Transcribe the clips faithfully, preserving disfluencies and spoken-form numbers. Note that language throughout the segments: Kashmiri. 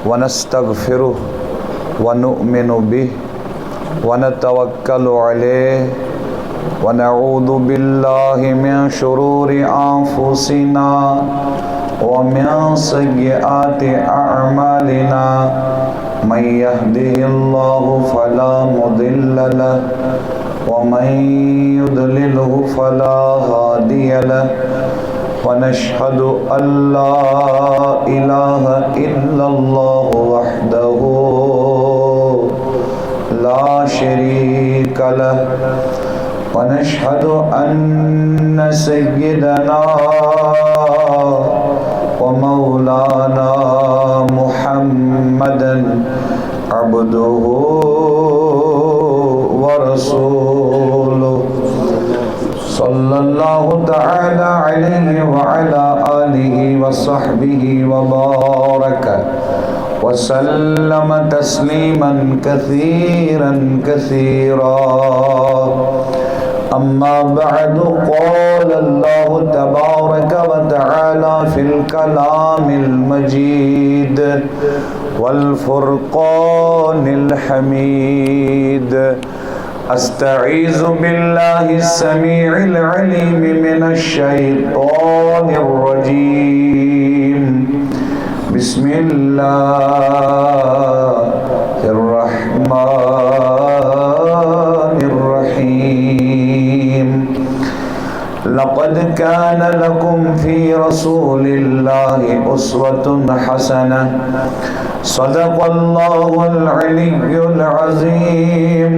ونستغفره ونؤمن به ونتوكل عليه ونعوذ بالله من شرور أنفسنا ومن سيئات أعمالنا. من يهده الله فلا مضل له ومن يضلله فلا هادي له. ونشهد أن لا إله إلا الله وحده لا شريك له. ونشهد أن سيدنا ومولانا محمدا عبده ورسوله، صلى الله تعالى عليه وعلى آله وصحبه وبارك وسلم تسليما كثيرا كثيرا. أما بعد، قال الله تبارك وتعالى في الكلام المجيد والفرقان الحميد: أستعيذ بالله السميع العليم من الشيطان الرجيم. بسم الله الرحمن الرحيم. لقد كان لكم في رسول الله أسوة حسنة. صدق الله العلي العظيم،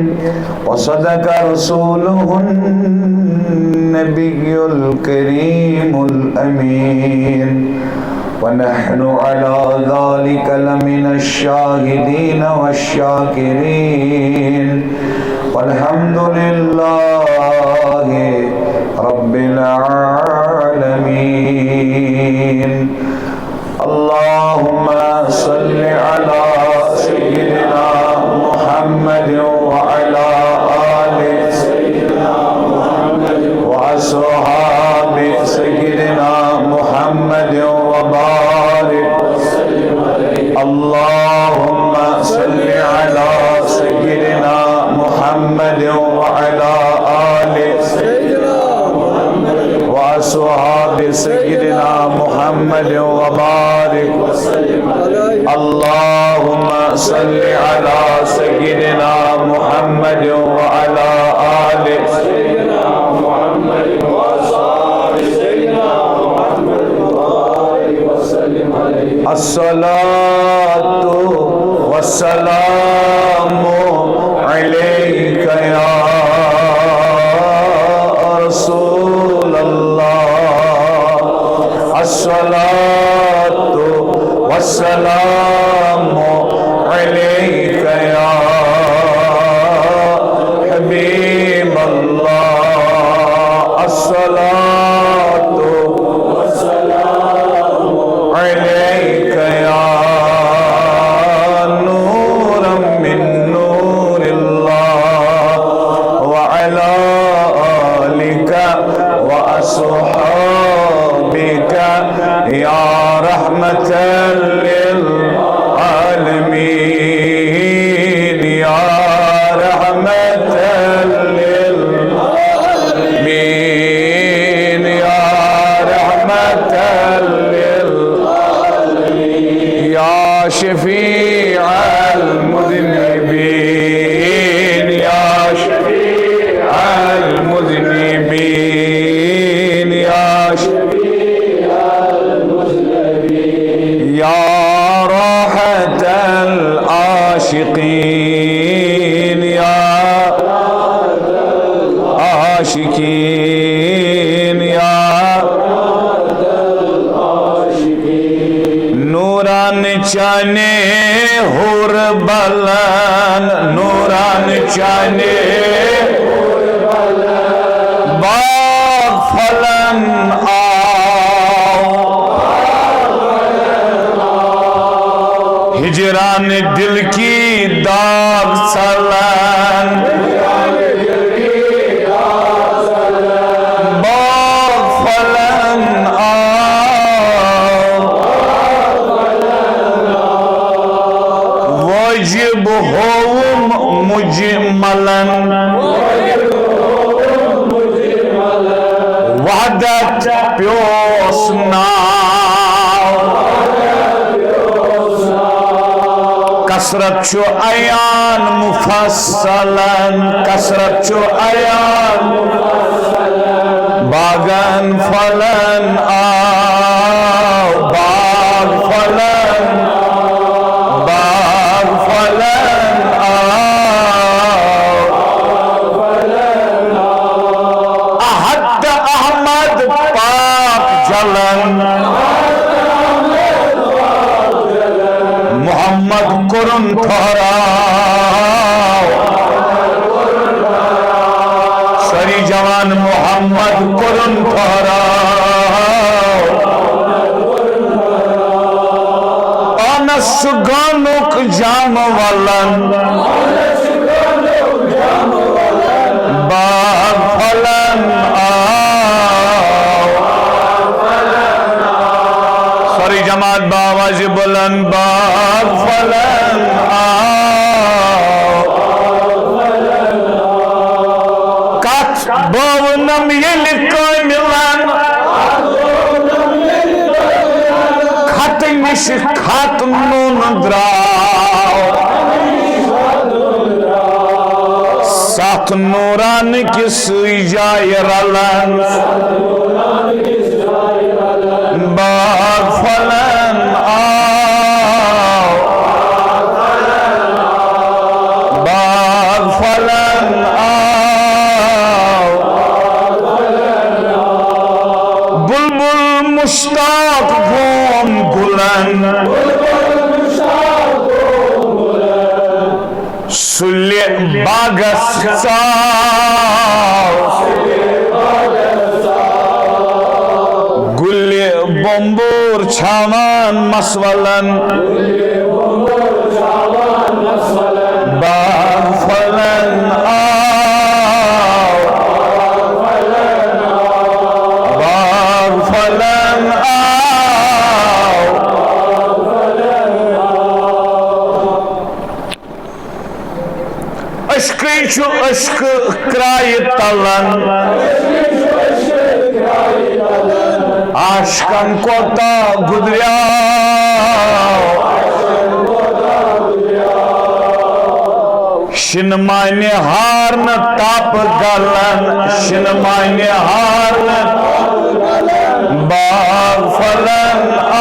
وصدق رسوله النبي الكريم الأمين، ونحن على ذلك لمن الشاهدين والشاكرين، والحمد لله رب العالمين. اللهم صل على سيدنا محمد وعلى آل سيدنا محمد وأصحاب سيدنا محمد وبارك. اللهم صل على سيدنا محمد وعلى آل سيدنا محمد وأصحاب سيدنا محمد وبارك. اللهم صل على سيدنا محمد وعلى آل سيدنا محمد وأصحاب سيدنا محمد وبارك وسلم عليه. الصلاة والسلام عليك يا رسول الله. الصلاة والسلام عليك يا حبيب الله. الصلاة والسلام عليك يا نورا من نور الله، وعلى آلك وأصحابك يا رحمة للعالمين، يا رحمة للعالمين، يا رحمة للعالمين، يا شفيع المذنبين، يا شفيع المذنبين، يا شفيع المذنبين، يا راحة العاشقين، يا عاشقين، يا نوران چانے ہور بلن، نوران چانے باغ پھلن آو۔ ہجران دل کی داغ سلن، باغ پھلن آو۔ واجب ہووُم مجملن، وحدت پیوس ناو۔ کثرت چھُ عیان مفصلن، کثرت چھُ عیان باغن پھلن آو، باغ پھلن، باغ پھلن آو۔ احد احمد پاک جلن، محمد کوٚرُن ٹھہراو۔ سٲری جوان، محمد کوٚرُن ٹھہراو۔ انس گانُک جام ولن، باغ پھلن آو۔ سٲری جماعت بآواز بلند، باغ پھلن آو۔ کتھ بٲونم ییٚلہِ کٲملن، خط نِش خط نوٗن درٛاو۔ ستھ نوران کِس سٕے جایہِ رلن، باغ پھلن آو، باغ پھلن آو۔ بلبل مشتاق گوم گلن، سُلہِ باغس ژاو۔ گُلہِ بومبور چھاوان مسولن، باغ پھلن آو، باغ پھلن آو۔ عشقٕے چھُ عشقہٕ کرٛایہِ تلن، عاشقن کوتاہ گُدریاو۔ شِنہٕ مانہِ ہارنہٕ تاپہٕ گلن، شِنہٕ مانہِ ہارنہٕ باغ پھلن آو،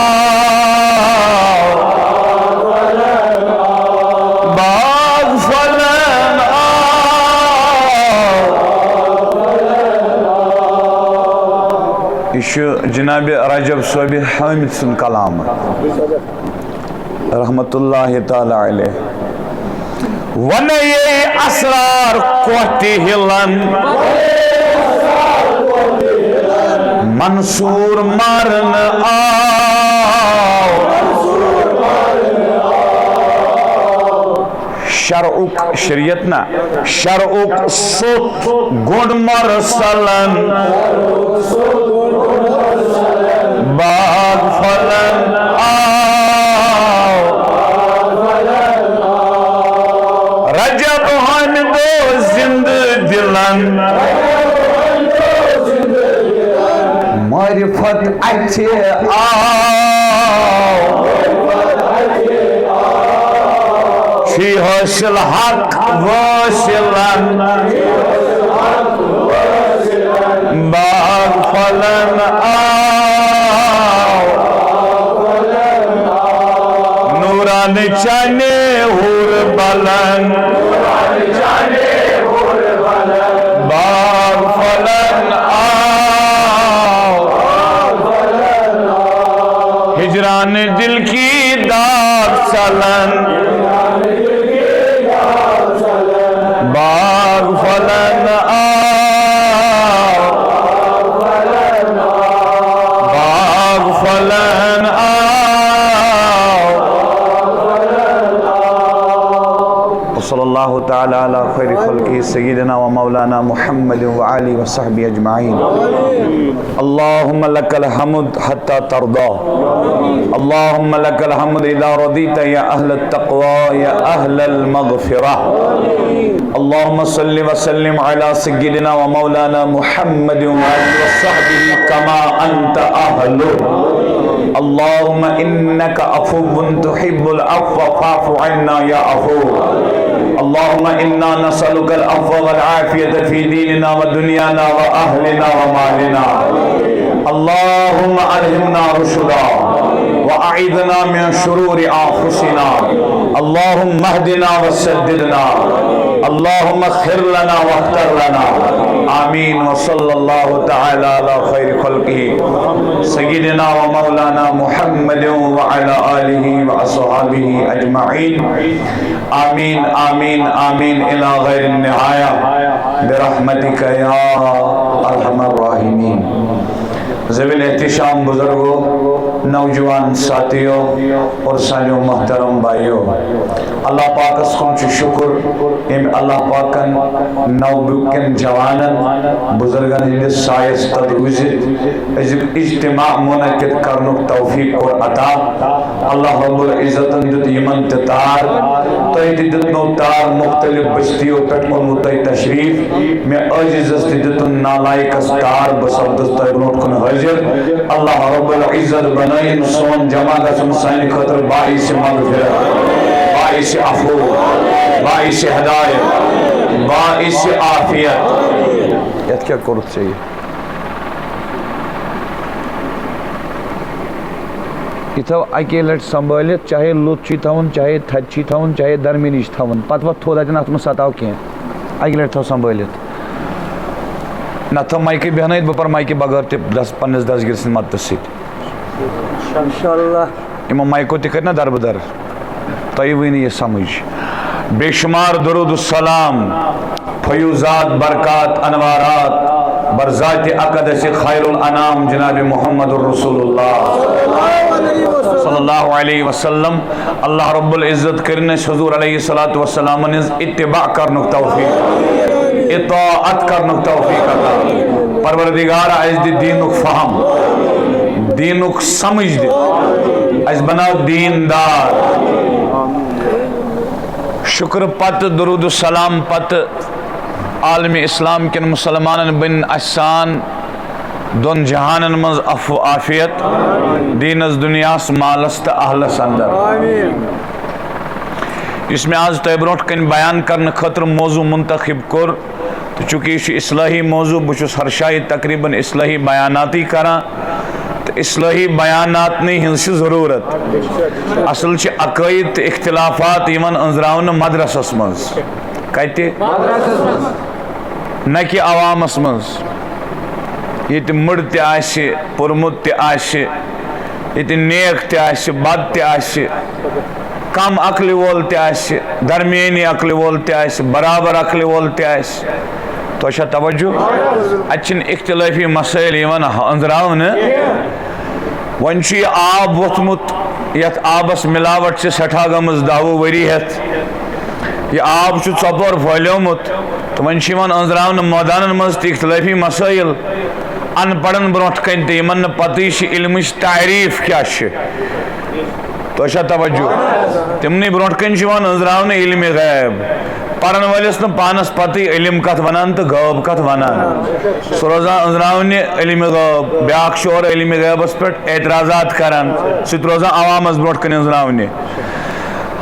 باغ پھلن آو۔ یہِ چھُ جناب رجب صٲبِ حٲمد سُنٛد کلام۔ رحمت اللہ تعالیٰ علیہ۔ ونے اسرار کوہ تہِ ہلن، منصور مارن آو۔ شرعُک، شریعت نہ، شرعُک سوٚت گوٚنڈ مرسلن، باغ پھلن آو۔ رجب ہامہِ دۄہ زندٕ دلن، معرفت اتھِ آو۔ چھُے حٲصِل حق وٲصِلن، باغ پھلن آو۔ نوران چانے ہور بلن، باغ پھلن آو۔ ہجران دل کی داغ چلن، باغ پھلن آو، باغ پھلن آو۔ صلى الله تعالى على خير خلقه سيدنا ومولانا محمد وآله وصحبه أجمعين. اللهم لك الحمد حتى ترضى. اللهم لك الحمد إذا رضيت يا أهل التقوى يا أهل المغفرة. اللهم صل وسلم على سيدنا ومولانا محمد وآله وصحبه كما أنت أهله. اللهم إنك عفو تحب العفو فاعف عنا يا عفو. اللهم إنا نسألك العفو والعافية في ديننا ودنيانا وأهلنا ومالنا. اللهم ألهمنا رشدا وأعذنا من شرور أنفسنا. اللهم اهدنا وسددنا. اللهم خر لنا واختر لنا. آمين. وصلى الله تعالى على خير خلقه سيدنا ومولانا محمد وعلى آله وأصحابه أجمعين. آمين، آمين، آمين إلى غير النهاية برحمتك يا أرحم الراحمين. ذوي الاحتشام بزرگو، نوجوان ساتھیو اور سانیو محترم بھائیو، اللہ پاکس کُن چھُ شُکر، أمۍ اللہ پاکن نوبکن جوانن بزرگن ہٕنٛدِس سایس تل روٗزِتھ أزیُک اجتماع منعقد کرنُک توفیق کوٚر عطا۔ اللہ رب العزتن دیُت یِمن تہِ تار، تۄہہِ تہِ دیُتنو تار، مختلف بستیو پٮ۪ٹھ اوٚنوُ تۄہہِ تشریف۔ مےٚ عٲجزس تہِ دیُتُن نالایکس تار، بہٕ سپدس تۄہہِ برونٛٹھ کُن حٲضِر۔ اللہ رب العزت بنٲیِن سون جمع گژھُن سانہِ خٲطرٕ باعث مغفرت، باعث عفو، باعث ہدایت، باعث عافیت۔ یتھ کیٛاہ کوٚرُتھ ژےٚ یہِ؟ یہِ تھاو اَکے لَٹہِ سنبھٲلِتھ، چاہے لوٚت چھُے تھاوُن، چاہے تھدِ چھُے تھاوُن، چاہے درمیٲنی چھُ تھاوُن، پتہٕ وۄتھ تھوٚد اَتٮ۪ن، اَتھ مہ ستاو کینٛہہ۔ اَکہِ لَٹہِ تھاو سنبھٲلِتھ۔ نَتہٕ تھاو مایکہِ بیٚہنٲیِتھ، بہٕ پَرٕ مایکہِ بغٲر تہِ دَس-، پنٛنِس دستگیٖر سٕنٛدِ مدتہٕ سۭتۍ۔ انشاءاللہ۔ یِمو مایکو تہِ کٔرۍ نا دربٕدر، تۄہہِ وٕنہِ یہِ سمجھ۔ بے شمار درود السلام، فیوضات، برکات، انوارات بر ذات اقدس خیر الانام جناب محمد الرسول اللہ صلی اللہ علیہ وسلم۔ اللہ رب العزت کٔرِن اَسہِ حضور علیہ الصلوۃ والسلامن ہٕنٛز اتباع کرنُک توفیق، اطاعت کرنُک توفیق عطا۔ پروردگار، اَسہِ دِ دیٖنُک فہم، دیٖنُک سمجھ دِ، اَسہِ بناو دیٖندار۔ شُکر پتہٕ، درود و سلام پتہٕ عالم اسلام کٮ۪ن مسلمانن بٔنۍ اَسہِ سان دۄن جہانن منٛز عفو عافیت، دیٖنس، دُنیاہس، مالس تہٕ اہلس اندر۔ یُس مےٚ آز تۄہہِ برونٛٹھ کنہِ بیان کرنہٕ خٲطرٕ موضوع منتخب کوٚر، تہٕ چونکہ یہِ چھُ اصلاحی موضوع، بہٕ چھُس ہر شایہِ تقریباً اصلاحی بیاناتٕے کران، تہٕ اصلاحی بیاناتنٕے ہٕنٛز چھِ ضروٗرت۔ اصل چھِ عقٲیِد تہٕ اختلافات یِوان أنٛزراونہٕ مدرسس منٛز۔ کتہِ؟ نہ کہِ عوامس منٛز۔ ییٚتہِ مٔڑ تہِ آسہِ، پوٚرمُت تہِ آسہِ، ییٚتہِ نیک تہِ آسہِ، بد تہِ آسہِ، کم عقلہِ وول تہِ آسہِ، درمیٲنی عقلہِ وول تہِ آسہِ، برابر عقلہِ وول تہِ آسہِ۔ تۄہہِ چھا توجہ؟ اتہِ چھِنہٕ اختلٲفی مسٲیل یِوان أنٛزراونہٕ۔ وۄنۍ چھُ یہِ آب ووٚتھمُت، یتھ آبس ملاوٹ چھِ سٮ۪ٹھاہ گٔمٕژ دَہ وُہ ؤری ہٮ۪تھ۔ یہِ آب چھُ ژۄپور پھٔہلیومُت، تہٕ وۄنۍ چھِ یِوان أنٛزراونہٕ مٲدانن منٛز تہِ اختلٲفی مسٲیل۔ ان پڑھن برونٛٹھ کنہِ تہِ، یِمن نہٕ پتہٕے چھِ علمٕچ تعریف کیٛاہ چھِ۔ تۄہہِ چھا توجہ؟ تِمنٕے برونٛٹھ کنہِ چھُ یِوان أنٛزراونہٕ علمِ غیب۔ پرن وٲلِس نہٕ پانس پتٕے علم کتھ ونان تہٕ غٲب کتھ ونان۔ سُہ روزان أنٛزراونہِ علمِ غٲب، بیاکھ چھُ اورٕ علمِ غیبس پٮ۪ٹھ اعتراضات کران، سُہ تہِ روزان عوامس برونٛٹھ کنہِ أنٛزراونہِ۔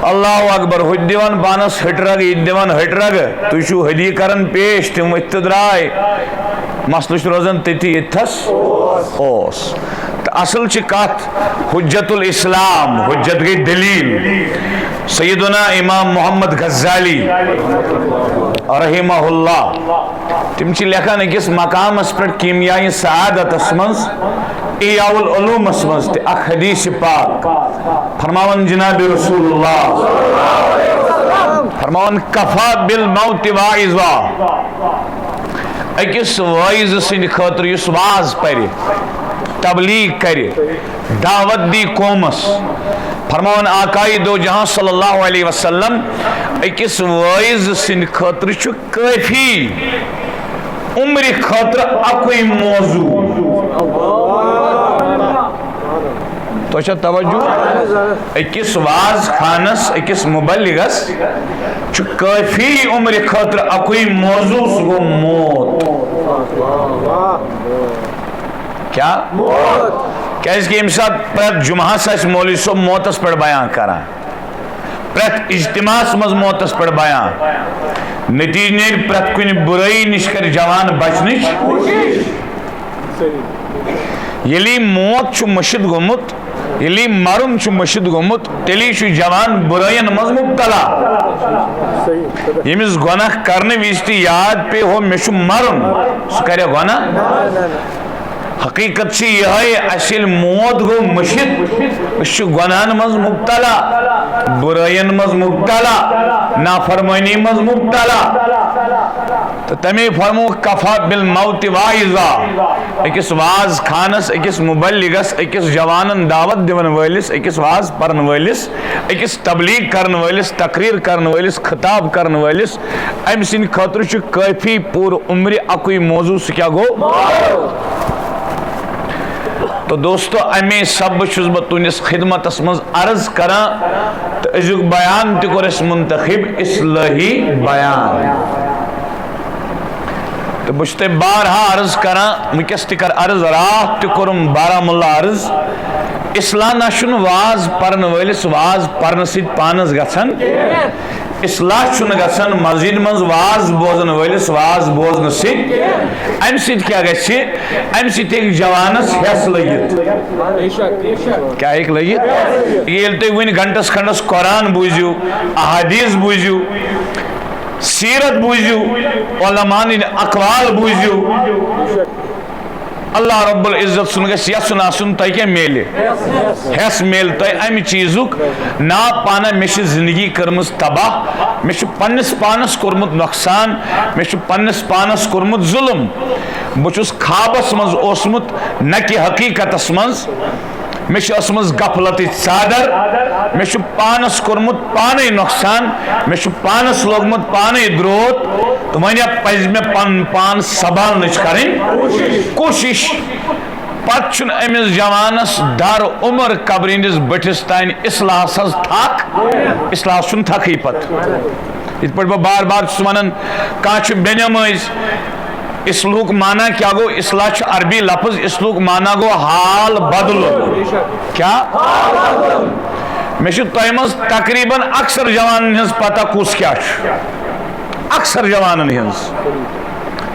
اللہ اکبر، ہُہ تہِ دِوان پانس ہٹرگ، یہِ تہِ دِوان ہٹرگ، تُہۍ چھِو حدی کران پیش، تِم ؤتھۍ تہٕ درٛاے۔ مسلہٕ چھُ روزان تٔتی ییٚتھس اوس۔ تہٕ اصل چھِ کتھ حجت الاسلام، حجت گٔے دلیل، سیدنا امام محمد غزالی رحمہ اللہ، تِم چھِ لیکھان أکِس مقامس پٮ۪ٹھ کیمیائے سعادتس منٛز، احیاء العلومس منٛز تہِ اکھ حدیث پاک، فرماوان جناب رسول اللہ، فرماوان، کفی بالموت واعظا، أکِس وٲعظ سٕنٛدِ خٲطرٕ یُس واز پرِ، تبلیغ کرِ، دعوت دی قومس۔ فرماوان آقای دو جہاں صلی اللہ علیہ وسلم، أکِس وٲعظ سٕنٛدِ خٲطرٕ چھُ کٲفی عمرِ خٲطرٕ اَکُے موضوع۔ تۄہہِ چھا توجہ؟ أکِس واز خانس، أکِس مبلغس چھُ کٲفی عمرِ خٲطرٕ اَکُے موضوع، سُہ گوٚو موت۔ کیٛاہ؟ کیٛازِ کہِ ییٚمہِ ساتہٕ پرٛٮ۪تھ جمعہس آسہِ مولوی صٲب موتس پٮ۪ٹھ بیان کران، پرٛٮ۪تھ اجتماعس منٛز موتس پٮ۪ٹھ بیان، نتیجہٕ نیرِ پرٛٮ۪تھ کُنہِ بُرٲیی نِش کرِ جوان بچنٕچ۔ ییٚلہِ موت چھُ مٔشِتھ گوٚمُت، ییٚلہِ مرُن چھُ مٔشِتھ گوٚمُت، تیٚلی چھُ جوان بُرٲیَن منٛز مُبتلا۔ ییٚمِس گۄناہ کرنہٕ وِزِ تہِ یاد پیٚیہِ ہو مےٚ چھُ مرُن، سُہ کرِ گۄناہ؟ حقیقت چھِ یِہوٚے، اَسہِ ییٚلہِ موت گوٚو مٔشِتھ، أسۍ چھِ گۄناہَن منٛز مُبتلا، بُرٲیَن منٛز مُبتلا، نافرمٲنی منٛز مُبتلا۔ تہٕ تَمے فرمووُکھ، "کفا بالموت واعظا"۔ أکِس واز خانَس، أکِس مبلغس، أکِس جوانَن دعوت دِوَن وٲلِس، أکِس واز پَرَن وٲلِس، أکِس تبلیغ کَرَن وٲلِس، تقریر کَرَن وٲلِس، خطاب کَرَن وٲلِس، أمۍ سٕنٛدِ خٲطرٕ چھُ کٲفی پوٗرٕ عمرِ اَکُے موضوع، سُہ کیٛاہ گوٚو؟ تہٕ دوستو، اَمے سببہٕ چھُس بہٕ تُہٕنٛدِس خدمتَس منٛز عرض کران، تہٕ أزیُک بیان تہِ کوٚر اَسہِ منتخب اصلاحی بیان۔ تہٕ بہٕ چھُس تۄہہِ بارہا عرض کران، وٕنکیٚس تہِ کر عرض، راتھ تہِ کوٚرُم بارہمولہ عرض۔ اصلاح نہ چھُنہٕ واز پرن وٲلِس واز پرنہٕ سۭتۍ پانس گژھان۔ اصلاح چھُنہٕ گژھان مسجد منٛز واز بوزن وٲلِس واز بوزنہٕ سۭتۍ۔ اَمہِ سۭتۍ کیٛاہ گژھِ؟ اَمہِ سۭتۍ ہیٚکہِ جوانس ہٮ۪س لٔگِتھ۔ کیٛاہ ہیٚکہِ لٔگِتھ؟ ییٚلہِ تُہۍ وُنہِ گھنٹس کھنڈس قرآن بوٗزِو، احادیث بوٗزِو، سیرت بوٗزِو، علماء ہٕنٛدۍ اقوال بوٗزِو، اللہ رب العزت سُنٛد گژھِ یژھُن آسُن، تۄہہِ کیٛاہ میلہِ؟ ہٮ۪س میلہِ تۄہہِ اَمہِ چیٖزُک۔ نا پانہ مےٚ چھِ زندگی کٔرمٕژ تباہ، مےٚ چھُ پننِس پانس کوٚرمُت نۄقصان، مےٚ چھُ پننِس پانس کوٚرمُت ظُلم۔ بہٕ چھُس خوابس منٛز اوسمُت، نہ کہِ حقیقتس منٛز۔ مےٚ چھِ ٲسمٕژ غفلتٕچ ژادر، مےٚ چھُ پانس کوٚرمُت پانے نۄقصان، مےٚ چھُ پانس لوگمُت پانے درٛوت، تہٕ وۄنۍ پزِ مےٚ پنُن پان سنبھالنٕچ کرٕنۍ کوٗشش۔ پتہٕ چھُنہٕ أمِس جوانس در عمر قبرِ ہٕنٛدِس بٔٹھِس تانۍ اصلاحس ہٕنٛز تھکھ، اصلاحس چھُنہٕ تھکھٕے پتہٕ۔ یِتھ پٲٹھۍ بہٕ بار بار چھُس ونان، کانٛہہ چھُ بے نمٲز، اصلاحُک معنی کیٛاہ گوٚو؟ اصلاح چھُ عربی لفظ، اصلاحُک معنی گوٚو حال بدلُن۔ کیٛاہ؟ مےٚ چھُ تۄہہِ منٛز تقریباً اکثر جوانن ہٕنٛز پتہ کُس کیٛاہ چھُ۔ اکثر جوانن ہٕنٛز۔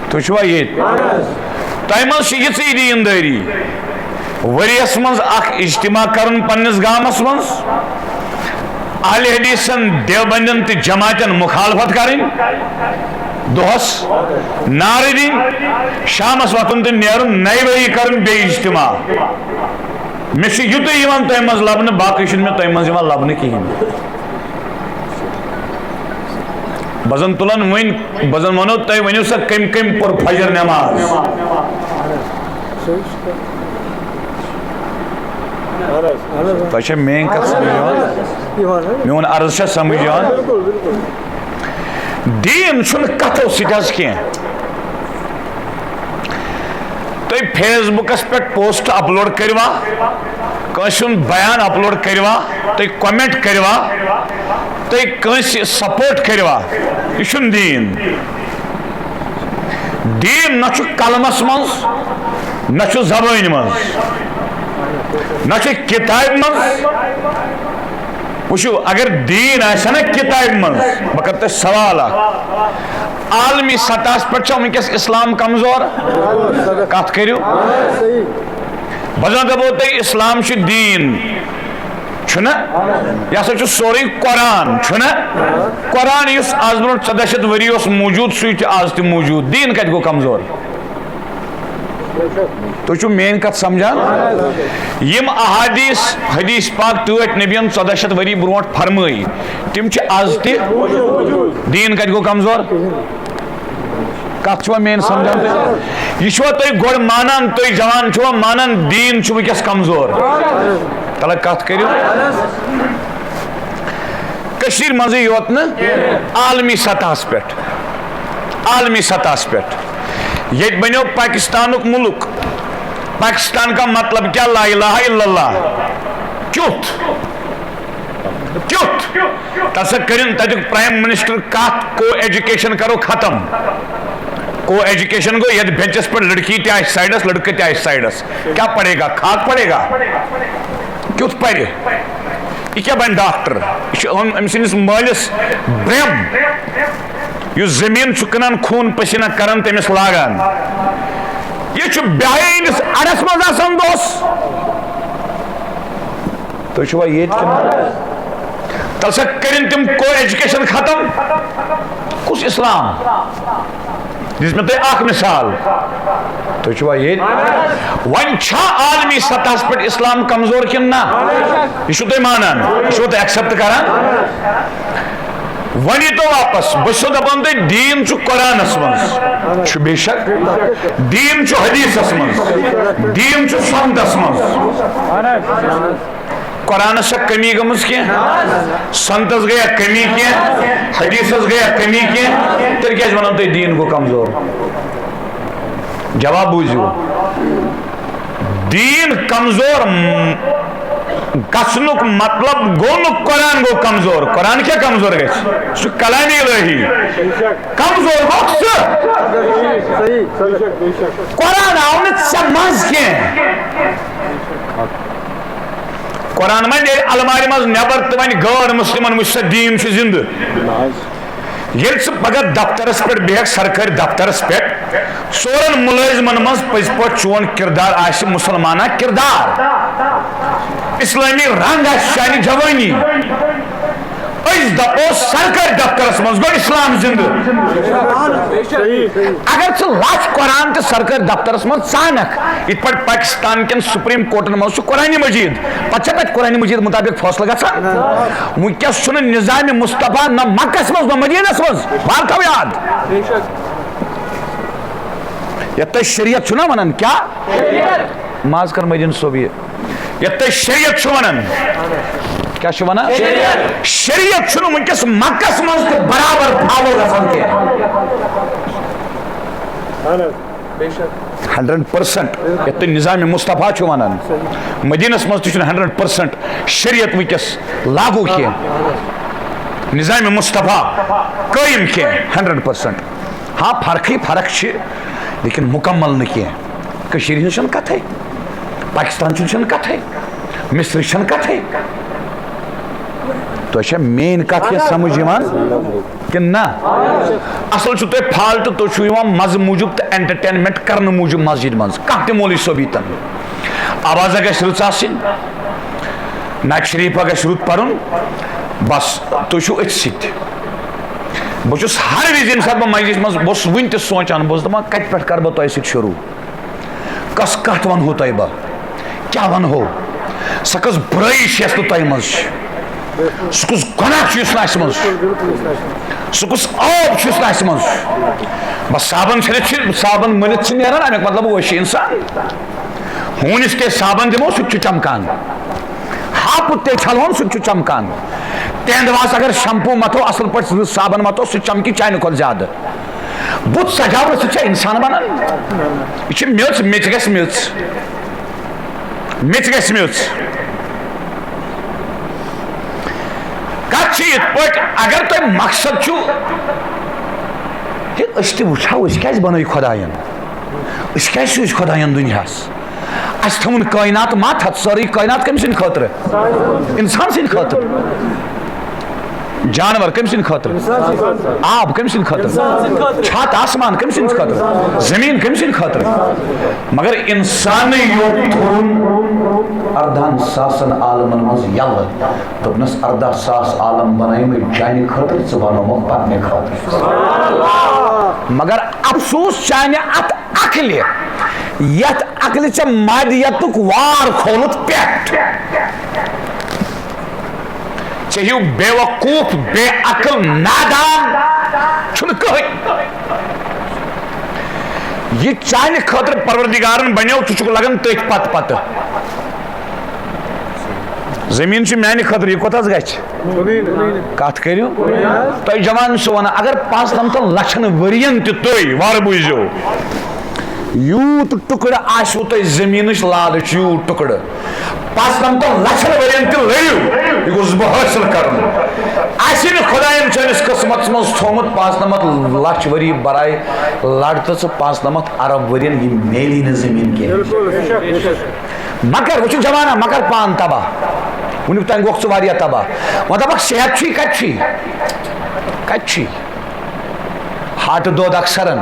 تُہۍ چھِوا ییٚتہِ؟ تۄہہِ منٛز چھِ یِژٕے دیٖندٲری۔ ؤریَس منٛز اکھ اجتماع کرُن پننِس گامس منٛز، اہل حدیثن، دیوبندن تہٕ جماعتن مخالفت کرٕنۍ، دۄہس نعرٕ دِنۍ، شامس وۄتھُن تہٕ نیرُن، نَیہِ ؤری کرُن بیٚیہِ اجتماع۔ مےٚ چھُ یُتُے یِوان تۄہہِ منٛز لبنہٕ، باقٕے چھُنہٕ مےٚ تۄہہِ منٛز یِوان لبنہٕ کِہیٖنۍ۔ بہٕ زن تُلن وۄنۍ، بہٕ زن ونو تۄہہِ، ؤنِو سا، کٔمۍ کٔمۍ پوٚر فجر نٮ۪ماز؟ تۄہہِ چھا میٲنۍ کتھ سمجھ یِوان؟ میون عرض چھا سمجھ یِوان؟ دیٖن چھُنہٕ کتھو سۭتۍ حظ کینٛہہ۔ تُہۍ فیس بُکس پٮ۪ٹھ پوسٹ اپلوڈ کٔروا، کٲنٛسہِ ہُنٛد بیان اپلوڈ کٔروا، تُہۍ کمنٹ کٔروا، تُہۍ کٲنٛسہِ سپورٹ کٔروا، یہِ چھُنہٕ دیٖن۔ دیٖن نہ چھُ قلمس منٛز، نہ چھُ زبٲنۍ منٛز، نہ چھُ کتابہِ منٛز۔ وٕچھِو، اگر دیٖن آسہِ ہا نہ کتابہِ منٛز، بہٕ کرٕ تۄہہِ سوال اکھ، عالمی سطحس پٮ۪ٹھ چھا وٕنکیٚس اسلام کمزور؟ کتھ کٔرِو۔ بہٕ زن دپو تۄہہِ، اسلام چھُ دیٖن، چھُنہ؟ یہِ ہسا چھُ سورُے قرآن، چھُنہ؟ قرآن یُس آز برونٛٹھ ژۄداہ شیٚتھ ؤری اوس موٗجوٗد، سُے چھُ آز تہِ موٗجوٗد۔ دیٖن کتہِ گوٚو کمزور؟ تُہۍ چھِو میٲنۍ کتھ سمجھان؟ یِم احادیث، حدیث پاک ٹٲٹھۍ نبین ژۄداہ شیٚتھ ؤری برونٛٹھ فرمٲے، تِم چھِ آز تہِ۔ دیٖن کتہِ گوٚو کمزور؟ کتھ چھُوا میٲنۍ سمجھان تُہۍ؟ یہِ چھُوا تُہۍ گۄڈٕ مانان، تُہۍ جوان چھِوا مانان، دیٖن چھُ وٕنکیٚس کمزور؟ تلہ کتھ کٔرِو۔ کٔشیٖرِ منٛزٕے یوت نہٕ، عالمی سطحس پٮ۪ٹھ، عالمی سطحس پٮ۪ٹھ۔ ییٚتہِ بنیو پاکستانُک مُلک۔ پاکستان کا مطلب کیا؟ لا الہ الا اللہ۔ کیُتھ؟ کیُتھ؟ تَتھ سا کٔرِن تَتیُک پرائم منسٹر کتھ، کو ایجوکیشن کرو ختم۔ کو ایجوکیشن گوٚو یتھ بینچس پٮ۪ٹھ لڑکی تہِ آسہِ سایڈس، لڑکہٕ تہِ آسہِ سایڈس۔ کیا پڑھے گا؟ خاک پڑھے گا؟ کیُتھ پرِ؟ یہِ کیٛاہ بنہِ ڈاکٹر؟ یہِ چھُ أمۍ، أمۍ سٕنٛدِس مٲلِس برٛم، یُس زٔمیٖن چھُ کٕنان، خوٗن پسیٖنہ کران تٔمِس لاگان۔ یہِ چھُ بیٚہوان أمِس اَڈَس منٛز آسان دۄہَس۔ تُہۍ چھِوا ییٚتہِ کِنہٕ؟ تَلہٕ سا کٔرِن تِم کو ایجوکیشن ختم؟ کُس اسلام؟ دِژ مےٚ تۄہہِ اکھ مثال۔ تُہۍ چھِوا ییٚتہِ؟ وۄنۍ چھا عالمی سطحس پٮ۪ٹھ اسلام کمزور کِنہٕ نہ؟ یہِ چھِو تُہۍ مانان؟ یہِ چھِو تُہۍ ایکسپٹ کران؟ وۄنۍ ییٖتو واپس، بہٕ چھُسو دپان تۄہہِ، دیٖن چھُ قرآنس منٛز، چھُ بے شک۔ دیٖن چھُ حدیثس منٛز، دیٖن چھُ سنتس منٛز۔ قرآنس چھا کمی گٔمٕژ کینٛہہ؟ سنتس گٔیا کمی کینٛہہ؟ حدیثس گٔیا کمی کینٛہہ؟ تیٚلہِ کیٛازِ ونان تُہۍ دیٖن گوٚو کمزور؟ جواب بوٗزِو، دیٖن کمزور م-، گژھنُک مطلب گوٚو نہٕ قرآن گوٚو کمزور۔ قرآن کیٛاہ کمزور گژھِ؟ سُہ کلامِ الہی۔ کمزور گوٚو سُہ۔ قرآن آو نہٕ ژےٚ منٛز کینٛہہ۔ قرآن ما نیرِ المارِ منٛز نٮ۪بر تہٕ وۄنۍ غٲر مسلمن وٕچھ سا دیٖن چھُ زِندٕ۔ ییٚلہِ ژٕ پگاہ دفترس پٮ۪ٹھ بیٚہکھ، سرکٲرۍ دفترس پٮ۪ٹھ، ژورن مُلٲزمن منٛز پٔزۍ پٲٹھۍ چون کردار آسہِ مُسلمانہ کردار، اسلٲمی رنگ آسہِ چانہِ جوٲنی، أسۍ دپو سرکٲرۍ دفترس منٛز گوٚو اسلام زندٕ۔ اگر ژٕ لچھ قرآن تہِ سرکٲرۍ دفترس منٛز ژانکھ، یِتھ پٲٹھۍ پاکستان کٮ۪ن سپریم کورٹن منٛز چھُ قرآن مجید، پتہٕ چھا تتہِ قرآن مجید مطابق فٲصلہٕ گژھان؟ وٕنکیٚس چھُنہٕ نظام مصطفیٰ نہ مکس منٛز نہ مدینس منٛز۔ وار تھاو یاد۔ یتھ تۄہہِ شریعت چھُو نا ونان، کیٛاہ؟ معاذ کر مدین صٲب یہِ۔ یتھ تۄہہِ شریعت چھُو ونان، کیٛاہ چھُ ونان؟ شریعت چھُنہٕ وٕنکیٚس مکس منٛز تہِ برابر فالو گژھان کینٛہہ۔ ہنڈریڈ پرسنٹ یتھ تۄہہِ نظام مصطفیٰ چھُ ونان، مدینس منٛز تہِ چھُنہٕ ہنڈریڈ پرسنٹ شریعت وٕنکیٚس لاگو کینٛہہ، نظام مصطفیٰ قٲیِم کینٛہہ، ہنڈریڈ پرسنٹ۔ ہاں، فرقٕے فرق چھِ، لیکن مکمل نہٕ کینٛہہ۔ کٔشیٖرِ ہٕنٛز چھَنہٕ کَتھٕے، پاکستان چھُنہٕ، چھَنہٕ کَتھٕے، مصرٕچ چھَنہٕ کَتھٕے۔ تۄہہِ چھا میٛٲنۍ کَتھ یَتھ سَمٕجھ یِوان کِنہٕ نہ؟ اَصٕل چھُ تۄہہِ فالٹ، تُہۍ چھِو یِوان مَزٕ موٗجوٗب تہٕ entertainment کَرنہٕ موٗجوٗب مسجد منٛز، کانٛہہ تہِ مولوی صٲب ییٖتَن۔ آوازہ گژھِ رٕژ آسٕنۍ، نعت شریٖفہ گژھِ رُت پَرُن، بَس، تُہۍ چھِو أتھۍ سۭتۍ۔ بہٕ چھُس ہر وِزِ ییٚمہِ ساتہٕ بہٕ مجلس منٛز، بہٕ اوسُس وُنہِ تہِ سونٛچان، بہٕ اوسُس دَپان، کَتہِ پٮ۪ٹھ کَرٕ بہٕ تۄہہِ سۭتۍ شروٗع؟ کۄس کَتھ وَنہو تۄہہِ بہٕ؟ کیٛاہ وَنہو؟ سۄ کۄس بُرٲیی چھِ یۄس نہٕ تۄہہِ منٛز چھِ؟ سُہ کُس گۄناہ چھُ یُس نہٕ اَسہِ منٛز چھُ؟ سُہ کُس عٲب چھُ یُس نہٕ اَسہِ منٛز چھُ؟ بَس صابن چھٔلِتھ چھِ، صابن مٔلِتھ چھِ نیران، اَمیُک مطلب گوٚو أسۍ چھِ اِنسان۔ ہوٗنِس تہِ صابن دِمو، سُہ تہِ چھُ چمکان۔ ہاپُت تہِ چھلہون، سُہ تہِ چھُ چمکان۔ تینٛدوَس اگر شمپو مَتھو، اَصٕل پٲٹھۍ رٕژ صابن مَتھو، سُہ چمکہِ چانہِ کھۄتہٕ زیادٕ۔ بُتھ سجاونہٕ سۭتۍ چھا اِنسان بنان؟ یہِ چھِ میٚژ، میٚژ گژھِ میٚژ۔ میٚژ گژھِ میٚژ۔ کَتھ چھِ یِتھ پٲٹھۍ، اگر تۄہہِ مقصد چھُ، ہے، أسۍ تہِ وٕچھو، أسۍ کیٛازِ بنٲوۍ خۄدایَن؟ أسۍ کیٛازِ سوٗزۍ خۄدایَن دُنیاہَس؟ اَسہِ تھٲوٕن کٲینات مَتھ ہَتھ، سٲرٕے کٲینات کٔمۍ سٕنٛدِ خٲطرٕ؟ اِنسان سٕنٛدِ خٲطرٕ۔ جانور کٔمۍ سٕنٛدِ خٲطرٕ؟ آب کٔمۍ سٕنٛدِ خٲطرٕ؟ چھَت آسمان کٔمۍ سٕنٛدِ خٲطرٕ؟ زٔمیٖن کٔمۍ سٕنٛدِ خٲطرٕ؟ مگر اِنسانٕے یوت تھوٚوُن اَردَہَن ساسَن عالمَن منٛز یَلہٕ۔ دوٚپنَس، "اَردَہ ساس عالم بنٲیمٕتۍ چانہِ خٲطرٕ، ژٕ بنوومَکھ پننہِ خٲطرٕ۔" مگر افسوس چانہِ اَتھ عقلہِ، یَتھ عقلہِ ژےٚ مادیتُک وار کھولُتھ پٮ۪ٹھ۔ ژےٚ ہیوٗ بے وقوٗف، بے عقل، نادان چھُنہٕ کٕہٕنۍ۔ یہِ چانہِ خٲطرٕ پروردگارن بنیو، ژٕ چھُکھ لگان تٔتھۍ پتہٕ پتہٕ۔ زٔمیٖن چھِ میانہِ خٲطرٕ، یہِ کوٚت حظ گژھِ؟ کتھ کٔرِو۔ تۄہہِ جوان چھُ ونان، اگر پانٛژنمتن لچھن ؤرین تہِ تُہۍ وارٕ بوٗزِو، یوٗت ٹُکڑٕ آسِوٕ تۄہہِ زٔمیٖنٕچ لالٕچ، یوٗت ٹُکڑٕ، پانٛژنمتن لچھن ؤرین تہِ لٔڑِو، یہِ گوٚژھُس بہٕ حٲصِل کرُن۔ آسہِ نہٕ خۄداین چٲنِس قٕسمتس منٛز تھوٚومُت پانٛژنمتھ لچھ ؤری برایہِ لڑ تہٕ ژٕ پانٛژنمتھ ارب ؤرین، یہِ میلی نہٕ زٔمیٖن کینٛہہ۔ مگر وۄنۍ چھُ جوانہ، مگر پان تباہ۔ وٕنیُک تام گوٚکھ ژٕ واریاہ تباہ۔ وۄنۍ دپکھ، صحت چھُے، کتہِ چھُے؟ کتہِ چھُے؟ ہاٹہٕ دود اکثرن،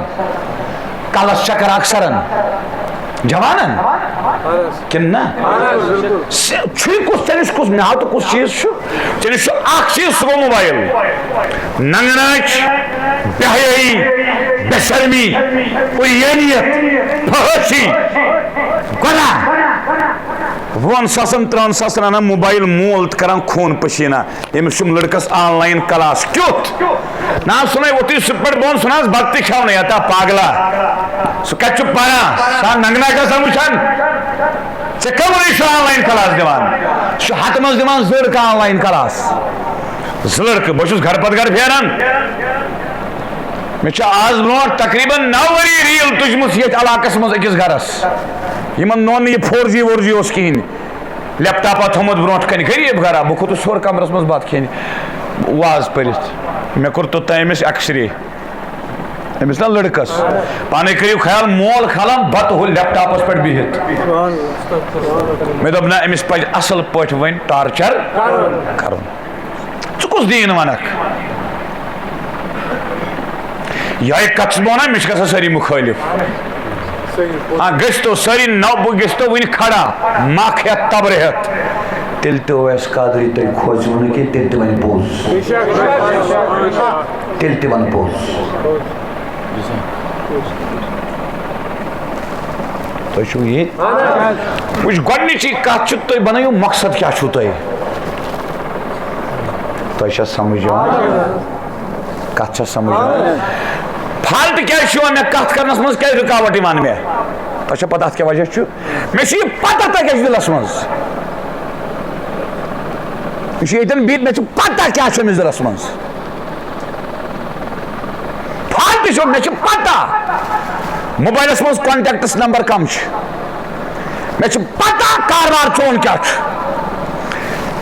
کلس چکر اکثرن۔ جوانن؟ کِنہٕ نہ؟ سے-، چھُے کُس، ژےٚ نِش کُس، مےٚ ہاو تہٕ کُس چیٖز چھُ؟ ژےٚ نِش چھُ اکھ چیٖز، سُہ گوٚو موبایل۔ ننگناچ، بے حیٲیی، بے شرمی، عریانیت، فحٲشی، گۄناہ۔ وُہن ساسن، ترٕہن ساسن انان موبایل مول تہٕ کران خوٗن پسیٖنہ۔ ییٚمِس چھُم لٔڑکس آن لاین کلاس۔ کیُتھ؟ نہ حظ، سُہ نَے ووٚتھُے سُہ پٮ۪ٹھ بۄن، سُہ نہ حظ بتہٕ تہِ کھیٚونٕے۔ ہتا پاگلا، سُہ کتہِ چھُ پران؟ سُہ ہا ننگنا گژھان وٕچھان۔ ژےٚ کمرٕے چھُ آن لاین کلاس دِوان؟ سُہ چھُ ہتہٕ منٛز دِوان زٕ لٔڑکہٕ آن لاین کلاس۔ زٕ لٔڑکہٕ، بہٕ چھُس گرٕ پتہٕ گرٕ پھیران۔ مےٚ چھِ آز برونٛٹھ تقریباً نو ؤری ریل تُجمٕژ ییٚتھۍ علاقس منٛز أکِس گرس۔ یِمن نوٚو نہٕ یہِ فور جی وور جی اوس کِہینۍ۔ لیپ ٹاپا تھوٚمُت برونٛٹھ کنہِ، غریٖب گرا، بہٕ کھوٚتُس ہیوٚر کمرس منٛز بتہٕ کھیٚنہِ، واز پٔرِتھ۔ مےٚ کوٚر توٚتام أمِس ایکس رے، أمِس نا لٔڑکس۔ پانے کٔرِو خیال، مول کھالان بتہٕ ہُہ لیپ ٹاپس پٮ۪ٹھ بِہِتھ۔ مےٚ دوٚپ، نہ، أمِس پزِ اصل پٲٹھۍ وۄنۍ ٹارچر کرُن۔ ژٕ کُس دیٖن ونکھ؟ یہے کتھ چھُس بہٕ ونان، مےٚ چھِ گژھان سٲری مُخٲلِف۔ آ، گٔژھۍ تو سٲری نو، بہٕ گٔژھۍ تو وٕنہِ کھڑا، مکھ ہٮ۪تھ، تبرٕ ہٮ۪تھ۔ تیٚلہِ تہِ اویس قادری تۄہہِ کھوژِوٕ نہٕ کینٛہہ، تیٚلہِ تہِ وَنہِ پوٚز۔ تیٚلہِ تہِ وَنہٕ پوٚز۔ تۄہہِ چھُو یہِ؟ وٕچھ، گۄڈٕنِچی کَتھ چھِ، تُہۍ بَنٲیِو مقصد کیٛاہ چھُو تۄہہِ؟ تۄہہِ چھا سَمٕجھ یِوان؟ کَتھ چھا سَمٕجھ یِوان؟ فالٹ کیٛازِ چھُ یِوان مےٚ کَتھ کَرنَس منٛز؟ کیٛازِ رُکاوَٹ یِوان مےٚ؟ تۄہہِ چھا پَتہ اَتھ کیٛاہ وجہ چھُ؟ مےٚ چھُ یہِ پَتہ تۄہہِ کیٛاہ چھُ دِلَس منٛز۔ یہِ چھُ ییٚتٮ۪ن بِہِتھ، مےٚ چھُ پَتہ کیٛاہ چھُ أمِس دِلَس منٛز۔ فالٹ چھُ، مےٚ چھُ پتہ موبایلَس منٛز کانٹیکٹَس نمبر کم چھِ، مےٚ چھُ پتہ کاربار چون کیٛاہ چھُ۔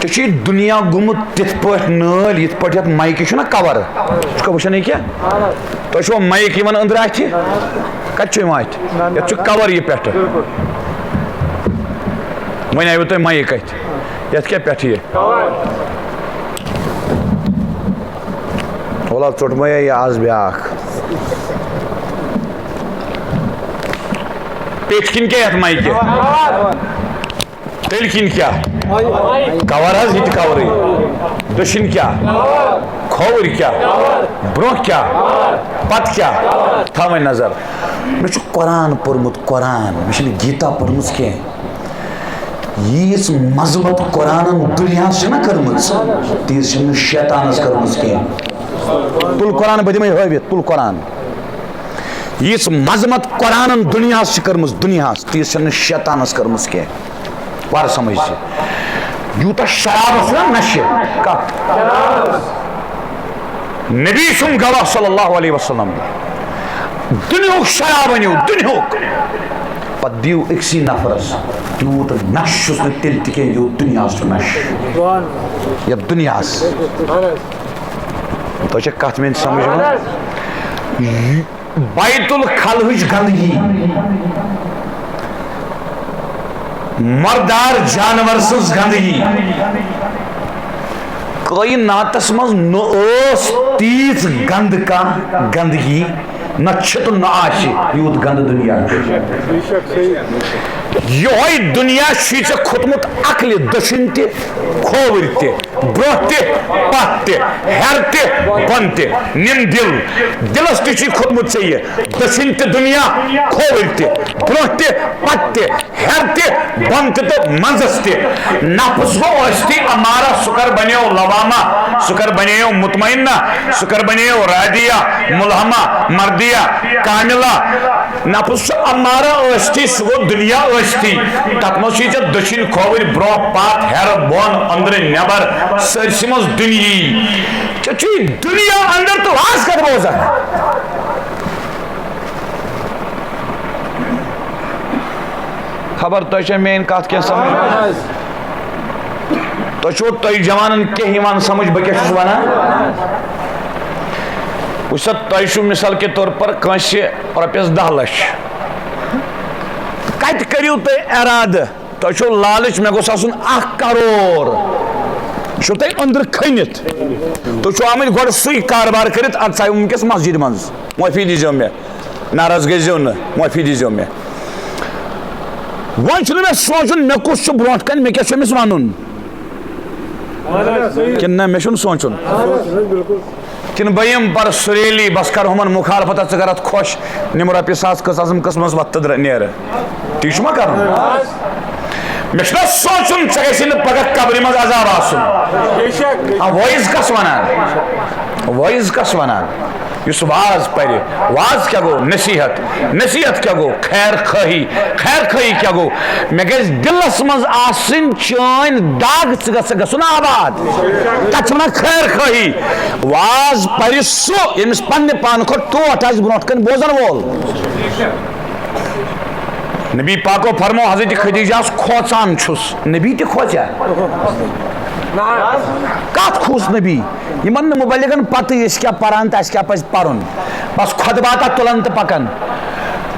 ژےٚ چھُے دُنیا گوٚمُت تِتھ پٲٹھۍ نٲلۍ، یِتھ پٲٹھۍ یَتھ مایکہِ چھُنہ کور، ژٕ چھُکھا وٕچھان یہِ کیٛاہ؟ تۄہہِ چھُوا مایِک یِوان أنٛدرٕ اَتھِ؟ کَتہِ چھُ یِوان اَتھِ؟ یَتھ چھُ کور یہِ پٮ۪ٹھٕ۔ وۄنۍ آیوٕ تۄہہِ مایِک اَتھِ، یَتھ کیٛاہ پٮ۪ٹھٕ یہِ؟ وَلہٕ ژوٚٹمَے یہِ آز بیٛاکھ۔ پیٚٹھۍ کِنۍ کیٛاہ یَتھ مایکہِ؟ تٔلۍ کِنۍ کیٛاہ؟ کَوَر حظ، یہِ تہِ کَورٕے۔ دٔچھِنۍ کیٛاہ؟ کھووٕرۍ کیٛاہ؟ برٛونٛہہ کیٛاہ؟ پَتہٕ کیٛاہ؟ تھاوٕنۍ نظر۔ مےٚ چھُ قرآن پوٚرمُت، قرآن۔ مےٚ چھِنہٕ گیٖتا پٔرمٕژ کینٛہہ۔ ییٖژ مضبوط قرآنن دُنیاہس چھنہ کٔرمٕژ، تیٖژ چھنہٕ شیطانس کٔرمٕژ کینٛہہ۔ تُل قرآن، بہٕ دِمے ہٲوِتھ، تُل قرآن۔ ییٖژ مضبوط قرآنن دُنیاہس چھِ کٔرمٕژ، دُنیاہس، تیٖژ چھنہٕ شیطانس کٔرمٕژ کینٛہہ۔ وار سمجھ ژٕ، یوٗتاہ شراب اوس نہ نشہِ، کتھ؟ نبی سُنٛد گواہ صلی اللہ علیہ وسلم۔ دُنیاہُک شراب أنِو، دُنیاہُک۔ پتہٕ دِیِو أکسٕے نفرس تیوٗت نشہٕ چھُس نہٕ تیٚلہِ تہِ کینٛہہ، یوٗت دُنیاہس چھُ نشہٕ۔ یتھ دُنیاہس۔ تۄہہِ چھا کتھ میٲنۍ سمجھ یِوان؟ بیت الخلہٕچ گندگی، مردار جانور سٕنٛز گندگی، کٲیناتس منٛز نہٕ ٲس تیٖژ گنٛد کانٛہہ گندگی، نہ چھِ تہٕ نہ آسہِ یوٗت گنٛدٕ دُنیا۔ یِہوٚے دُنیا چھُے ژےٚ کھوٚتمُت عقلہِ دٔچھِنۍ تہِ، کھووٕرۍ تہِ، برٛونٛہہ تہِ، پتھ تہِ، ہیٚرِ تہِ، بۄنہٕ تہِ۔ نِن دِل، دِلس تہِ چھُے کھوٚتمُت ژےٚ یہِ۔ دٔچھِنۍ تہِ دُنیا، کھووٕرۍ تہِ، برٛونٛہہ تہِ، پتہٕ تہِ، ہیٚرِ تہِ، بۄنہٕ تہِ تہٕ منٛزس تہِ۔ نفس گوٚو ٲستی امارہ، سُہ کر بنیو لوامہ، سُہ کر بنیو مطمئنہ، سُہ کر بنیو راضیہ، ملہمہ، مردیہ، کاملہ۔ نفس چھُ امارہ ٲستی، سُہ گوٚو دُنیا ٲسۍتھٕے، تَتھ منٛز چھُے ژےٚ دٔچھِنۍ کھووٕرۍ، برٛونٛہہ پتھ، ہیرٕ بۄن، أنٛدرٕ نٮ۪بر، سٲرسٕے منٛز دُنیاہٕے۔ ژےٚ چھُے دُنیا اندر تہٕ واز کتھ بوزکھ؟ خبر تۄہہِ چھا میٲنۍ کتھ کینٛہہ سمجھ؟ تۄہہِ چھُو، تۄہہِ جوانن کینٛہہ یِوان سمجھ بہٕ کیٛاہ چھُس ونان؟ وٕچھ سا، تۄہہِ چھُو مثال کے طور پر کٲنٛسہِ رۄپیس دَہ لچھ، کتہِ کٔرِو تُہۍ ارادٕ؟ تۄہہِ چھُو لالچ، مےٚ گوٚژھ آسُن اکھ کرور۔ چھُو تۄہہِ أنٛدرٕ کھٔنِتھ۔ تُہۍ چھِو آمٕتۍ گۄڈٕ سُے کاربار کٔرِتھ، اَدٕ ژاے وٕنکیٚس مسجدِ منٛز۔ معٲفی دیٖزیو مےٚ، ناراض گٔژھۍزیو نہٕ، معٲفی دیٖزیو مےٚ۔ وۄنۍ چھُنہٕ مےٚ سونٛچُن، مےٚ کُس چھُ برونٛٹھ کَنہِ، مےٚ کیٛاہ چھُ أمِس وَنُن۔ کِنہٕ نہ، مےٚ چھُنہٕ سونٛچُن۔ کِنہٕ بہٕ یِمہٕ پَرٕ سُریلی، بَس کَرٕ ہُمَن مُخالفت، ژٕ کَرَتھ خۄش، نِمہٕ رۄپیہِ ساس، کٔژ آسَم قٕسمَس، وۄتھ تہٕ درٛ-، نیرٕ۔ تی چھُ ما کَرُن؟ مےٚ چھُنہ سونٛچُن، ژےٚ گژھی نہٕ پَگاہ قبرِ منٛز عذاب آسُن۔ آ، وٲعظ کَس وَنان؟ وٲعظ کَس وَنان؟ یُس واز پَرِ، واز کیٛاہ گوٚو؟ نصیحت۔ نصیحت کیٛاہ گوٚو؟ خیر خواہی۔ خیر خواہی کیٛاہ گوٚو؟ مےٚ گژھِ دِلَس منٛز آسٕنۍ چٲنۍ دَگ، ژٕ گژھِ گژھُن آباد۔ تَتھ چھِ وَنان خیر خواہی۔ واز پَرِ سُہ، ییٚمِس پننہِ پانہٕ کھۄتہٕ ٹوٹھ آسہِ برونٛٹھ کَنہِ بوزَن وول۔ نبی پاکو فرمو، حضرت خدیجہس کھوژان چھُس۔ نبی تہِ کھوژیا؟ کَتھ کھوٗژ نبی؟ یِمن نہٕ مُبلِغن پَتہٕ أسۍ کیٛاہ پَران تہٕ اَسہِ کیٛاہ پَزِ پَرُن۔ بس خۄطباتہ تُلان تہٕ پَکان۔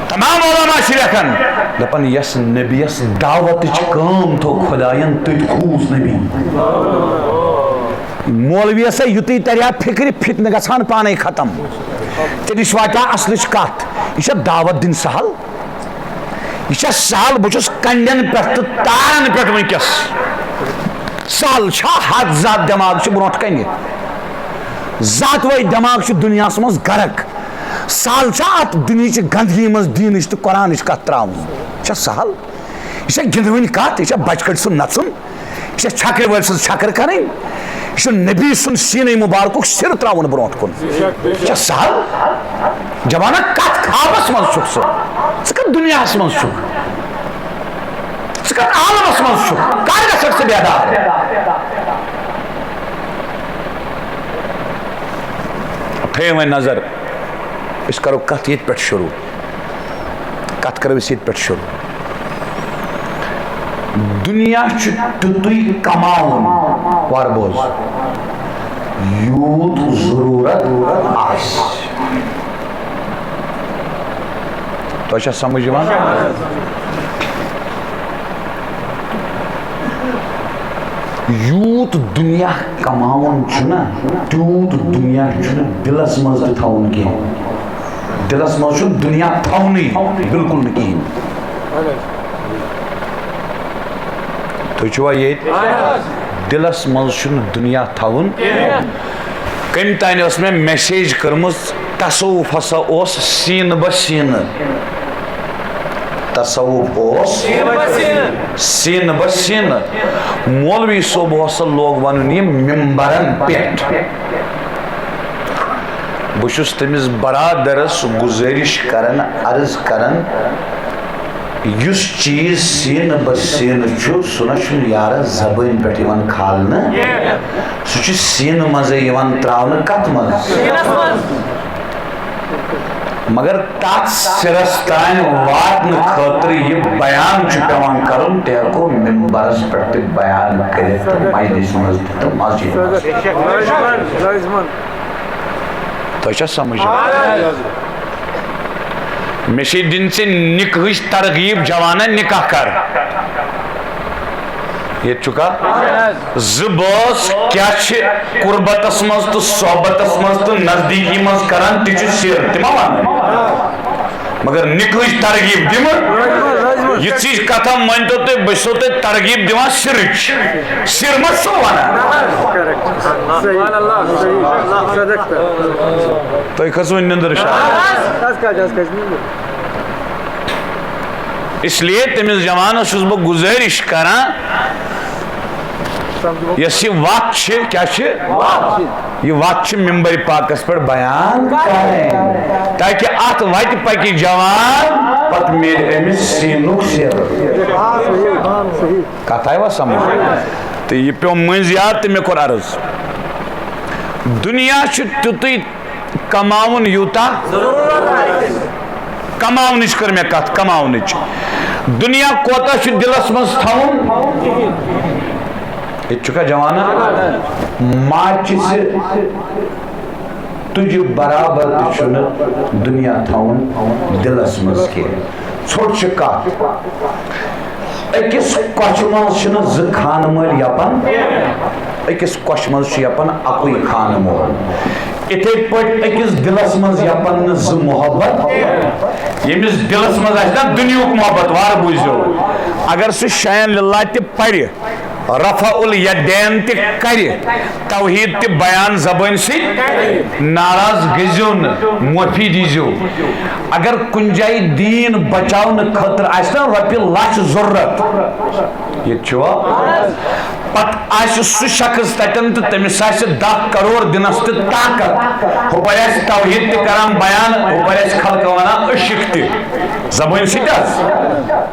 تمام علماء چھِ لیکھان، دَپان، یَس نبیَس دعوتٕچ کٲم تھٲو خۄدایَن، تٔتۍ کھوٗژ نبی۔ مولویس ہے یُتُے ترِ ہا فِکرِ، فتنہٕ گژھان پانے ختم۔ تٔمِس واتہِ ہا اصلٕچ کتھ۔ یہِ چھا دعوت دِنۍ سہل؟ یہِ چھا سہل؟ بہٕ چھُس کنڈٮ۪ن پٮ۪ٹھ تہٕ تارن پٮ۪ٹھ وٕنکیٚس۔ سہل چھا؟ حد زد دٮ۪ماغ چھُ برونٛٹھ کنہِ۔ زاتوے دٮ۪ماغ چھُ دُنیاہس منٛز غرق۔ سہل چھا اتھ دُنیہچہِ گندگی منٛز دیٖنٕچ تہٕ قرآنٕچ کتھ تراوٕنۍ؟ یہِ چھا سہل؟ یہِ چھا گِنٛدوٕنۍ کتھ؟ یہِ چھا بچہِ کٔٹۍ سُنٛد نژُن؟ یہِ چھا چھکرِ وٲلۍ سٕنٛز چھکر کرٕنۍ؟ یہِ چھُ نبی سُنٛد سیٖنَے مُبارکُک سِر ترٛاوُن برونٛٹھ کُن۔ یہِ چھا سہل؟ جوانا، کتھ خوابس منٛز چھُکھ ژٕ؟ ژٕ کتھ دُنیاہس منٛز چھُکھ؟ ژٕ کتھ عالمس منٛز چھُکھ؟ کر گژھکھ ژٕ بیدار؟ تھٲیِو وۄنۍ نظر، أسۍ کرو کتھ ییٚتہِ پٮ۪ٹھ شروع۔ کتھ کرو أسۍ ییٚتہِ پٮ۪ٹھ شروع۔ دُنیا چھُ تیُتُے کماوُن، وارٕ بوز، یوٗت ضروٗرت آسہِ۔ تۄہہِ چھا سمجھ یِوان؟ یوٗت دُنیا کماوُن چھُنہ، تیوٗت دُنیا چھُنہٕ دِلس منٛز تہِ تھاوُن کینٛہہ۔ دِلس منٛز چھُنہٕ دُنیا تھاونُے، بِلکُل نہٕ کِہیٖنۍ۔ تُہۍ چھِوا ییٚتہِ؟ دِلس منٛز چھُنہٕ دُنیا تھاوُن۔ کٔمۍ تانۍ ٲس مےٚ message کٔرمٕژ، تصوف ہسا اوس سیٖنہٕ بہ سیٖنہٕ۔ تصوف اوس سیٖنہٕ بہ سیٖنہٕ۔ مولوی صٲب ہسا لوگ ونُن یہِ ممبرن پٮ۪ٹھ۔ بہٕ چھُس تٔمِس برادرس گُزٲرِش کران، عرض کران، یُس چیٖز سیٖنہٕ بہ سیٖنہٕ چھُ، سُہ نہ چھُنہٕ یارس زبٲنۍ پٮ۪ٹھ یِوان کھالنہٕ۔ سُہ چھُ سیٖنہٕ منٛزٕے یِوان ترٛاونہٕ۔ کتھ منٛز؟ مگر تتھ سِرس تام واتنہٕ خٲطرٕ یہِ بیان چھُ پٮ۪وان کرُن، تہِ ہٮ۪کو ممبرس پٮ۪ٹھ تہِ بیان کٔرِتھ تہٕ مجلسہِ منٛز تہِ تہٕ مسجدِ منٛز تہِ۔ تۄہہِ چھا سمجھ یِوان؟ مےٚ چھے دِنۍ ژےٚ نِکہٕچ ترغیب، جوانا، نکاح کر۔ ییٚتہِ چھُکھا؟ زٕ بٲژ کیٛاہ چھِ قربتس منٛز تہٕ صحبتس منٛز تہٕ نزدیٖکی منٛز کران، تہِ چھُ سِر، تہِ ما وَنہٕ؟ مگر نِکہٕچ ترغیب دِمہٕ، یِژھٕچ کتھا مٲنۍتو تُہۍ، بہٕ چھُسو تۄہہِ ترغیب دِوان سِرٕچ۔ سِر ما چھُسو وَنان؟ تُہۍ کھٔژوٕ نِندٕر شاہ؟ اس لیے تٔمِس جوانس چھُس بہٕ گُزٲرِش کران، یۄس یہِ وَتھ چھِ، کیٛاہ چھِ؟ یہِ وَتھ چھِ مِمبَرِ پاکَس پٮ۪ٹھ بیان کَرٕنۍ، تاکہِ اَتھ وَتہِ پَکہِ جوان، پَتہٕ میلہِ أمِس سیٖنُک سیر۔ کَتھ آیوا سَمٕجھ؟ تہٕ یہِ پیوٚو مٔنٛزۍ یاد تہٕ مےٚ کوٚر عرض، دُنیا چھُ تیُتُے کماوُن یوٗتاہ، کماونٕچ کٔر مےٚ کتھ، کماونٕچ۔ دُنیا کوتاہ چھُ دِلس منٛز تھاوُن؟ ییٚتہِ چھُکھا جوانا؟ ماچہِ سۭتۍ تُجہِ برابر تہِ چھُنہٕ دُنیا تھاوُن دِلس منٛز کینٛہہ۔ ژھوٚٹ چھِ کتھ۔ أکِس کۄچھِ منٛز چھِنہٕ زٕ خانہٕ مٲلۍ یپان، أکِس کۄچھِ منٛز چھُ یپان اَکُے خانہٕ مول۔ اِتھے پٲٹھۍ أکِس دِلس منٛز یپان نہٕ زٕ محبت، ییٚمِس دِلس منٛز آسہِ نا دُنیہُک محبت، وارٕ بوٗزِو، اگر سُہ شین للہ تہِ پرِ، رفع الیدین تہِ کرِ، توحید تہِ بیان زبٲنۍ سۭتۍ، ناراض گٔژھزیو نہٕ، معٲفی دیٖزیو۔ اگر کُنہِ جایہِ دیٖن بچاونہٕ خٲطرٕ آسہِ نا رۄپیہِ لچھ ضروٗرت، ییٚتہِ چھُوا؟ پتہٕ آسہِ سُہ شخص تتٮ۪ن تہٕ تٔمِس آسہِ دَہ کروڑ دِنس تہِ طاقت، ہُپٲرۍ آسہِ توحید تہِ کران بیان، ہُپٲرۍ آسہِ خلقہٕ ونان عشق تہِ زبٲنۍ سۭتۍ حظ۔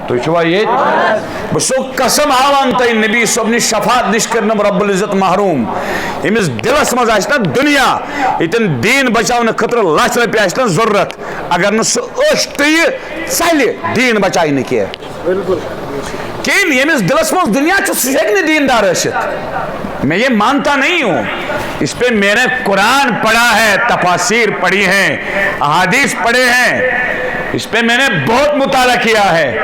تُہۍ چھِوا ییٚتہِ؟ بہٕ چھُسو قسم ہاوان تۄہہِ، نبی صٲب نِش شفاعت نِش کٔرنم رب العزت محروم۔ ییٚمِس دِلس منٛز آسہِ نا دُنیا، ییٚتٮ۪ن دیٖن بچاونہٕ خٲطرٕ لچھ رۄپیہِ آسہِ نا ضروٗرت، اگر نہٕ سُہ اوٚش تُیہِ، ژلہِ دیٖن بچاونہٕ کینٛہہ۔ کِہیٖنۍ، ییٚمِس دِلس منٛز دُنیا چھُ، سُہ ہیٚکہِ نہٕ دیٖندار ٲسِتھ۔ میں یہ مانتا نہیں ہوں۔ اس پہ میں نے قرآن پڑھا ہے، تفاسیر پڑھی ہیں، احادیث پڑھے ہیں، اس پہ میں نے بہت مطالعہ کیا ہے۔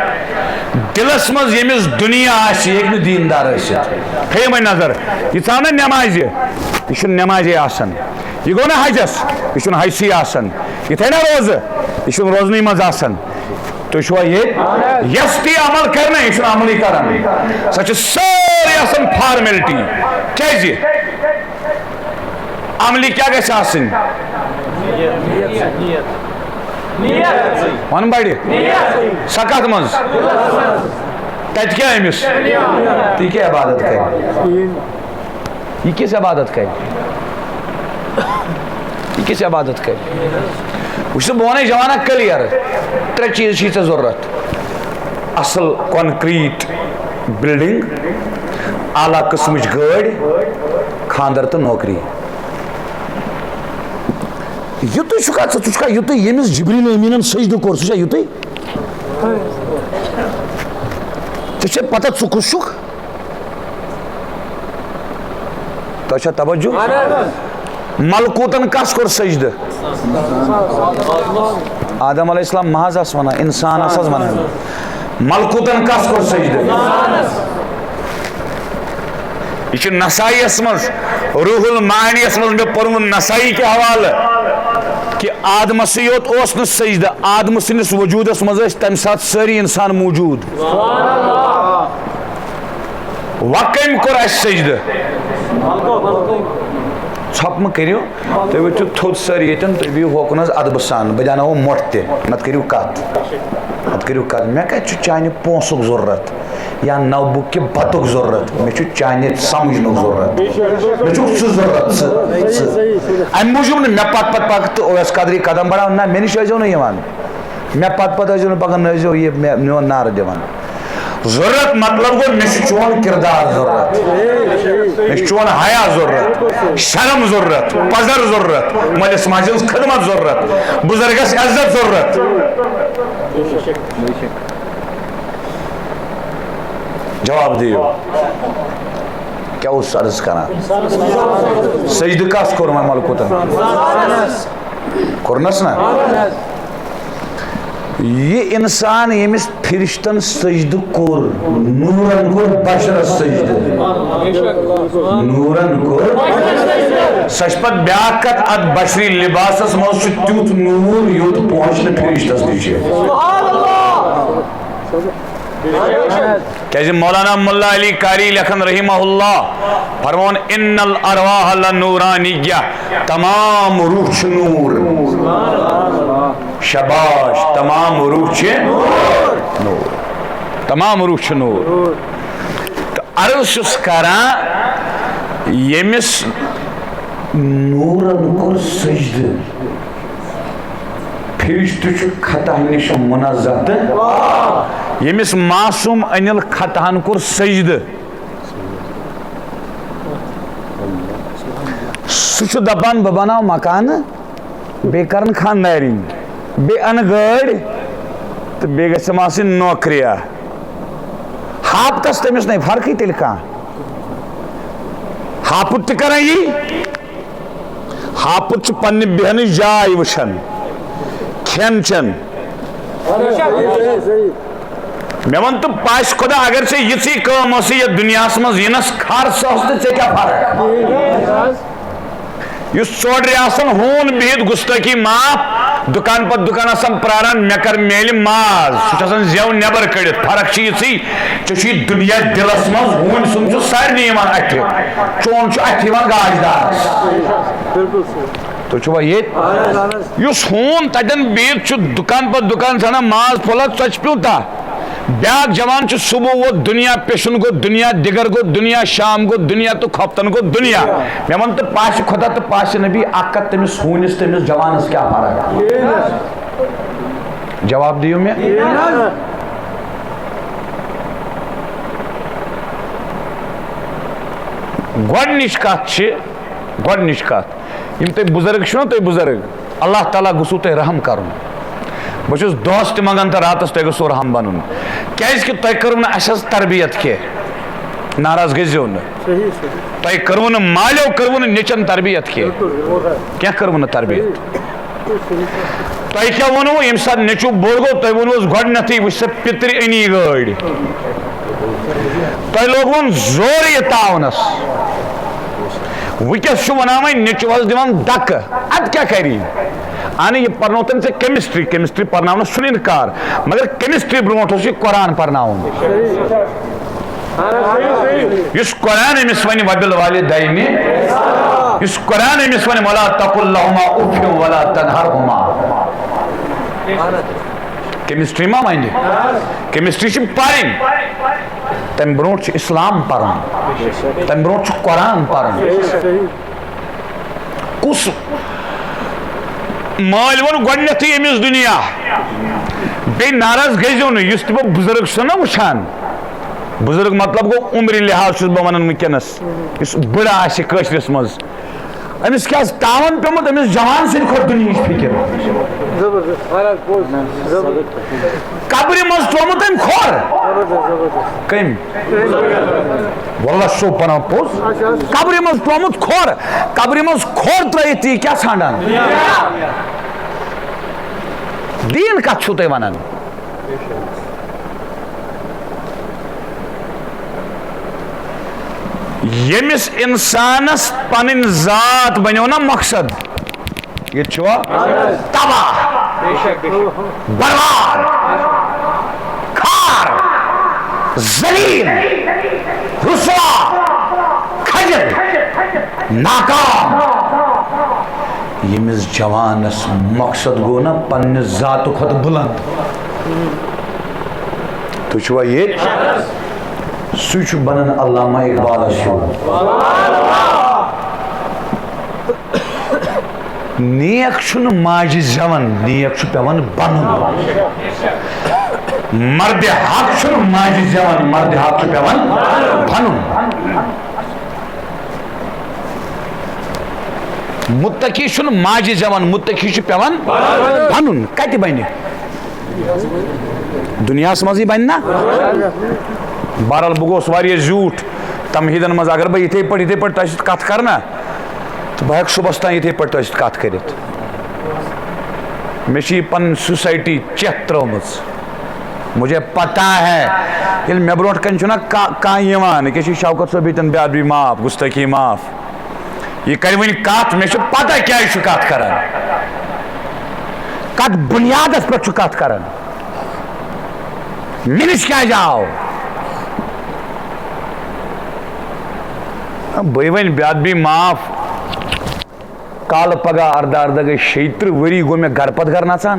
دِلس منٛز ییٚمِس دُنیا آسہِ، یہِ ہیٚکہِ نہٕ دیٖندار ٲسِتھ۔ تھٲیِو وۄنۍ نظر، یہِ ژاو نہ نٮ۪مازِ، یہِ چھُنہٕ نٮ۪مازے آسان۔ یہِ گوٚو نہ حجس، یہِ چھُنہٕ حجسٕے آسان۔ یہِ تھایہِ نہ روزٕ، یہِ چھُنہٕ روزنٕے منٛز آسان۔ تُہۍ چھِوا ییٚتہِ؟ یۄس تہِ عمل کرِ نہ، یہِ چھُنہٕ عملٕے کران۔ سۄ چھِ سٲرٕے آسان فارمیلٹی۔ کیٛازِ؟ عملی کیٛاہ گژھِ آسٕنۍ؟ وَن بَڑِ۔ سۄ کَتھ منٛز؟ تَتہِ کیٛاہ أمِس؟ تہِ کیٛاہ عبادت کرِ؟ یہِ کِژھ عبادت کرِ؟ یہِ کِژھ عبادت کرِ؟ وٕچھ سا، بہٕ وَنے جوانا کلیر، ترٛےٚ چیٖز چھی ژےٚ ضروٗرت۔ اَصٕل concrete building، اعلیٰ قٕسمٕچ گٲڑۍ، خانٛدر تہٕ نوکری۔ یُتُے چھُکھا ژٕ، ژٕ چھُکھا یُتُے ییٚمِس جبریل امیٖنن سجدٕ کوٚر، سُہ چھا یُتُے؟ ژےٚ چھےٚ پتہ ژٕ کُس چھُکھ؟ تۄہہِ چھا توجہ؟ ملکوتن کس کوٚر سجدٕ؟ آدم علیہ السلام محض آس ونان، انسان آس حظ ونان۔ ملکوتن کس کوٚر سجدٕ؟ یہِ چھُ نسائیس منٛز، روح المعانیس منٛز مےٚ پوٚرمُت نسائی کہِ حوالہٕ کہِ آدمسٕے یوت اوس نہٕ سجدٕ، آدمہٕ سٕنٛدِس وجوٗدس منٛز ٲسۍ تمہِ ساتہٕ سٲری انسان موجود۔ وۄنۍ کٔمۍ کوٚر اَسہِ سجدٕ؟ ژھۄپہٕ مہٕ کٔرِو، تُہۍ ؤتھِو تھوٚد سٲری ییٚتٮ۪ن، تُہۍ بِہِو ہوکُن حظ ادبہٕ سان، بہٕ دیٛاناوو مۄٹھ تہِ، نتہٕ کٔرِو کتھ، نتہٕ کٔرِو کتھ۔ مےٚ کتہِ چھُ چانہِ پونٛسُک ضروٗرت یا نو بُکہِ بتُک ضروٗرت، مےٚ چھُ چانہِ سمجھنُک ضروٗرت، مےٚ چھُکھ ژٕ ضروٗرت، ژٕ، ژٕ۔ امہِ موٗجوٗب نہٕ مےٚ پتہٕ پتہٕ پکھ تہٕ اویس قدری قدم بڑاو، نہ، مےٚ نِش ٲسۍزیو نہٕ یِوان۔ مےٚ پتہٕ پتہٕ ٲسۍزیو نہٕ پکان، نہ ٲسۍزیو یہِ مےٚ میون نعرٕ دِوان۔ ضروٗرت مطلب گوٚو، مےٚ چھُ چون کردار ضروٗرت، مےٚ چھُ چون حیا ضروٗرت، شرم ضروٗرت، پزر ضروٗرت، مٲلِس ماجہِ ہٕنٛز خدمت ضروٗرت، بُزرگس عزت ضروٗرت۔ جواب دِیِو، کیٛاہ اوس عرض کران؟ سجدٕ کس کوٚر وۄنۍ ملکوتن؟ کوٚرنس نا؟ یہِ انسان ییٚمِس فرشتن سجدٕ کوٚر، نورن کوٚر بشرس سجدٕ۔ نورن کوٚر۔ سۄ چھِ پتہٕ بیٛاکھ کتھ، اتھ بشری لباسس منٛز چھُ تیُتھ نور یوٚت پہنچ نہٕ فرشتس نِش۔ کیازِ مولانا ملا علی قاری لیکھن رحمہ اللہ فرمون، ان الارواح لنورانیہ، تمام روح چھُ نور۔ شاباش، تمام روح چھِ نور۔ تمام روح چھِ نور۔ تہٕ عرض چھُس کران، ییٚمِس نوٗرن کوٚر سجدٕ، فرشتہٕ چھُ خطا نِش منزہ تہٕ ییٚمِس معصوم انِل خطاہن کوٚر سجدٕ، سُہ چھُ دپان، بہٕ بناو مکانہٕ، بیٚیہِ کرن خاندارِنۍ، بیٚیہِ انہٕ گٲڑۍ، تہٕ بیٚیہِ گژھٮ۪م آسٕنۍ نوکریا۔ ہاپتس تٔمِس نے فرقٕے تیٚلہِ کانٛہہ۔ ہاپُت تہِ کران یی، ہاپُت چھُ پننہِ بیہنٕچ جاے وٕچھان، کھٮ۪ن چٮ۪ن۔ مےٚ وَن تہٕ پاسہِ خۄدا، اگر ژےٚ یِژٕے کٲم ٲسٕے یَتھ دُنیاہَس منٛز یِنَس خرچ ٲس تہٕ ژےٚ کیٛاہ فرق؟ یُس ژورِ آسان ہوٗن بِہِتھ گُستٲخی معاف، دُکان پتہٕ دُکان آسان پراران، مےٚ کر میلہِ ماز، سُہ چھُ آسان زٮ۪و نٮ۪بر کٔڑِتھ۔ فرق چھِ یِژٕے، ژےٚ چھُے دُنیا دِلس منٛز، ہوٗنۍ سُنٛد چھُ سارنٕے یِوان اَتھِ، چون چھُ اَتھِ یِوان گاش دارس۔ تُہۍ چھِوا ییٚتہِ؟ یُس ہوٗن تَتٮ۪ن بِہِتھ چھُ دُکان پتہٕ دُکان ژھانڈان ماز پھوٚلہ، ژۄچہِ پیوٗنٛتاہ۔ بیٛاکھ جوان چھُ صُبح ووت دُنیا، پیٚشُن گوٚو دُنیا، دِگر گوٚو دُنیا، شام گوٚو دُنیا تہٕ خۄفتن گوٚو دُنیا۔ مےٚ وَن تہٕ پاسہِ خۄدا تہٕ پاسہِ نبی اکھ کتھ، تٔمِس ہوٗنِس تٔمِس جوانس کیٛاہ فرق؟ جواب دِیِو مےٚ۔ گۄڈٕنِچ کتھ چھِ، گۄڈٕنِچ کتھ، یِم تُہۍ بُزرگ چھِو نا، تُہۍ بُزرگ، اللہ تعالیٰ گوٚژھوُ تۄہہِ رحم کرُن۔ بہٕ چھُس دۄہس تہِ منگان تہٕ راتس تۄہہِ گوٚژھوُ رحم بنُن، کیازِ کہِ تۄہہِ کٔروُ نہٕ اسہِ حظ تربیت کینٛہہ۔ ناراض گٔژھزیو نہٕ۔ صحیح، صحیح۔ تۄہہِ کٔروُ نہٕ مالیو، کٔروُ نہٕ نیٚچن تربیت کینٛہہ۔ بِلکُل، بِلکُل۔ کینٛہہ کٔروُ نہٕ تربیت۔ صحیح۔ تۄہہِ کیٛاہ ووٚنوُ ییٚمہِ ساتہٕ نیٚچوٗ بوٚڑ گوٚو؟ تۄہہِ ووٚنوُس گۄڈٕنیتھٕے، وٕچھ سا پِترِ أنی گٲڑۍ۔ تۄہہِ لوگوُن زورٕ یہِ تاونس۔ وٕنکیٚس چھُ ونان وۄنۍ نیٚچوٗ حظ دِوان دکہٕ، ادٕ کیٛاہ کرِ؟ اہنہِ، یہِ پرنو تٔمۍ ژےٚ chemistry، chemistry پرناونس چھُنہٕ انکار، مگر chemistry برونٛٹھ اوس یہِ قرآن پرناوُن۔ یُس قرآن أمِس وَنہِ وَبِل والدینِ، یُس قرآن أمِس وَنہِ وَلا تَقُل لَّهُمَا أُفٍّ وَلَا تَنْهَرْهُمَا۔ chemistry ما وَنہِ؟ chemistry چھِ پَرٕنۍ۔ تَمہِ برونٛٹھ چھُ اِسلام پَرُن۔ تَمہِ برونٛٹھ چھُ قرآن پَرُن۔ کُس مٲلۍ ووٚن گۄڈٕنیتھٕے أمِس دُنیا، بیٚیہِ ناراض گٔژھزیو نہٕ، یُس تہِ بہٕ بُزرگ چھُسو نہ وٕچھان، بُزرگ مطلب گوٚو عُمرِ لحاظ چھُس بہٕ وَنان وٕنکیٚنَس، یُس بٕڑٕ آسہِ کٲشرِس منٛز، أمِس کیٛاہ آسہِ تاوَن پیوٚمُت، أمِس جوان سٕنٛدِ کھۄتہٕ دُنیہٕچ فِکِر۔ زبردست، مہراج پوٚز، زبردست۔ قبرِ منٛز ترٛوومُت أمۍ کھۄر۔ زبردست، زبردست۔ کٔمۍ؟ واللہ چھُسو پَران پوٚز۔ قبرِ منٛز ترٛوومُت کھۄر، قبرِ منٛز کھۄر ترٛٲیِتھ تہِ یہِ کیٛاہ ژھانٛڈان؟ دیٖن کَتھ چھُو تُہۍ وَنان؟ ییٚمِس اِنسانَس پَنٕنۍ ذات بَنیو نہ مقصد، ییٚتہِ چھُوا؟ تباہ، برباد، کھار، ذلیل، رسوا، کھجل، ناکام۔ ییٚمِس جوانَس مقصد گوٚو نہ پننہِ ذاتہٕ کھۄتہٕ بُلند۔ تُہۍ چھِوا ییٚتہِ؟ سُے چھُ بنان علامہ اقبالَس ہیوٗ۔ نیک چھُنہٕ ماجہِ زٮ۪وان، نیک چھُ پٮ۪وان بنُن۔ مردِ حق چھُنہٕ ماجہِ زٮ۪وان، مردِ حق چھُ پٮ۪وان بنُن۔ متقی چھُنہٕ ماجہِ زٮ۪وان، متقی چھُ پٮ۪وان بنُن۔ کتہِ بنہِ؟ دُنیاہَس منٛزٕے بنہِ نا۔ بہرحال، بہٕ گوس واریاہ زیوٗٹھ تمہیٖدن منٛز۔ اگر بہٕ یِتھے پٲٹھۍ، یِتھے پٲٹھۍ تۄہہِ سۭتۍ کتھ کرٕ نا، تہٕ بہٕ ہٮ۪کہٕ صُبحس تام یِتھے پٲٹھۍ تۄہہِ سۭتۍ کتھ کٔرِتھ۔ مےٚ چھِ یہِ پنٕنۍ society چٮ۪تھ ترٲومٕژ۔ مجھے پتہ ہے، ییٚلہِ مےٚ برونٛٹھ کنہِ چھُنہ کا-، کانٛہہ یِوان، ییٚکیٛاہ چھُ شوکت صٲب ییٚتٮ۪ن، بے ادبی معاف، گُستٲخی معاف۔ یہِ کرِ وۄنۍ کتھ، مےٚ چھِ پتہ کیٛازِ چھُ کتھ کران، کتھ بُنیادس پٮ۪ٹھ چھُ کتھ کران۔ مےٚ نِش کیٛازِ آو؟ بٔے وۄنۍ بے ادبی معاف۔ کالہٕ پگاہ ارداہ ارداہ گٔے شیٚیہِ ترٕٛہ ؤری، گوٚو مےٚ گرٕ پتہٕ گرٕ نژان۔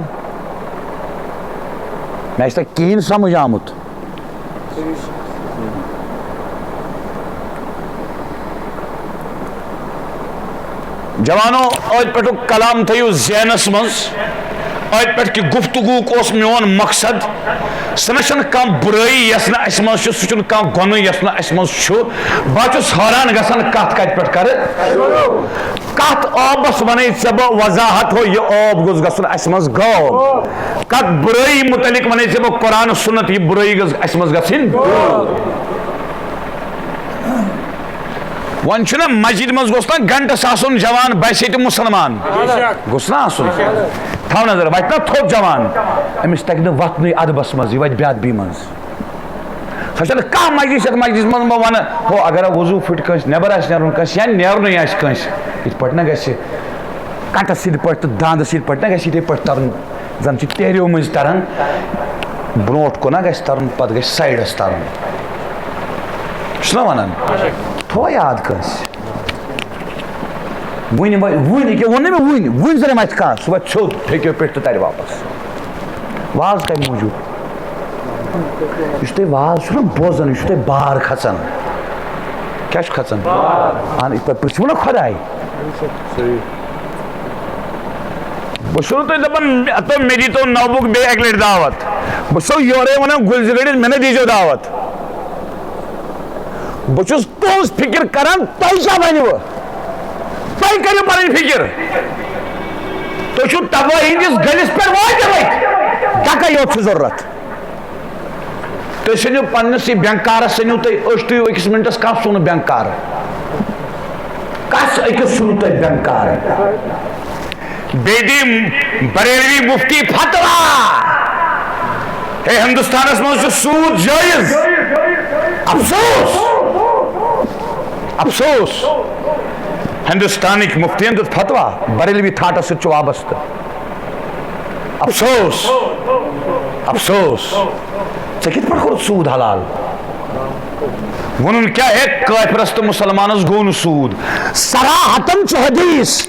مےٚ آسہِ نہٕ کِہیٖنۍ سمجھ آمُت۔ جوانو، أتھۍ پٮ۪ٹھُک کلام تھٲیِو ذہنس منٛز۔ أتھۍ پٮ۪ٹھ کہِ گفتگوٗک اوس میون مقصد۔ سُہ نہ چھُنہٕ کانٛہہ بُرٲیی یۄس نہٕ اَسہِ منٛز چھِ، سُہ چھُنہٕ کانٛہہ گۄنہٕ یۄس نہٕ اَسہِ منٛز چھُ۔ بہٕ چھُس حٲران گژھان، کتھ کتہِ پٮ۪ٹھ کرٕ۔ کتھ آبس ونے ژےٚ بہٕ وضاحت ہو، یہِ آب گوٚژھ گژھُن اَسہِ منٛز گٲو۔ کتھ بُرٲیی متعلق ونے ژےٚ بہٕ قرآن سنت، یہِ بُرٲیی گٔژھ اَسہِ منٛز گژھٕنۍ۔ وۄنۍ چھُنہ مسجد منٛز گوٚژھ نہ گنٹس آسُن جوان، باسے تہِ مسلمان۔ گوٚژھ نہ آسُن۔ تھاو نظر، وتہِ نہ تھوٚد جوان، أمِس تگہِ نہٕ وتھنُے ادبس منٛز، یہِ وتہِ بے ادبی منٛز۔ سۄ چھنہٕ کانٛہہ مسجد، یتھ مسجدس منٛز بہٕ ونہٕ، ہو، اگر وضو پھُٹہِ کٲنٛسہِ، نٮ۪بر آسہِ نیرُن کٲنٛسہِ یا نیرنُے آسہِ کٲنٛسہِ، یتھ پٲٹھۍ نہ گژھِ کٹس سۭتۍ پٲٹھۍ تہٕ داندس سۭتۍ پٲٹھۍ نہ گژھِ یتھے پٲٹھۍ ترُن۔ زن چھِ تیریو مٔنٛزۍ تران، برونٛٹھ کُن ہا گژھِ ترُن، پتہٕ گژھِ سایڈس ترُن۔ چھُس نا ونان؟ تھوو یاد کٲنٛسہِ۔ وُنہِ وۄنۍ، وُنہِ ییٚکیٛاہ ووٚن نہٕ مےٚ وُنہِ، وُنہِ زن متھِ کانٛہہ، سُہ وۄتھِ سیوٚد، پھیٚکیو پٮ۪ٹھ تہٕ ترِ واپس۔ واز کمہِ موٗجوٗب؟ یُس تُہۍ واز چھُو نا بوزان، یہِ چھُو تۄہہِ بار کھژان۔ کیٛاہ چھُ کھژان؟ اہن، یِتھ پٲٹھۍ پرٛژھِو نا خۄداے۔ بہٕ چھُسو تۄہہِ دَپان، ہتو مےٚ دیٖتو نوبُک بیٚیہِ اَکہِ لَٹہِ دعوت۔ بہٕ چھُسو یورَے وَنان گُلۍ زٕ گٔڑِتھ، مےٚ نہ دیٖزیو دعوت۔ بہٕ چھُس تُہٕنٛز فِکِر کَران، تۄہہِ کیٛاہ وَنِوٕ؟ تۄہہِ کٔرِو پَنٕنۍ فِکِر۔ تُہۍ چھِو تبٲہی ہِنٛدِس گٔلِس پٮ۪ٹھ وٲتِمٕتۍ۔ دَکَے یوت چھُ ضروٗرت۔ تُہۍ ژھٕنِو پننِسٕے بینکارس، ژھٕنِو تُہۍ أسۍ، تُہۍ أکِس منٹس کانٛہہ سُنہٕ بینکار۔ کس أکِس سُنہٕ تُہۍ بینکار؟ بیٚیہِ دی بریلوی مفتی فتوا۔ ہے، ہندوستانس منٛز چھُ سوٗد جٲیز۔ افسوس، افسوس، ہندوستانٕکۍ مفتین دیُت فتوا، بریلوی تھاٹس سۭتۍ چھُ وابستہٕ۔ افسوس، افسوس۔ ژےٚ کِتھ پٲٹھۍ کوٚرُتھ سوٗد حلال؟ ووٚنُن کیٛاہ ہے، کٲفرس تہٕ مُسلمانس گوٚو نہٕ سوٗد۔ صراحتن چھُ حدیث،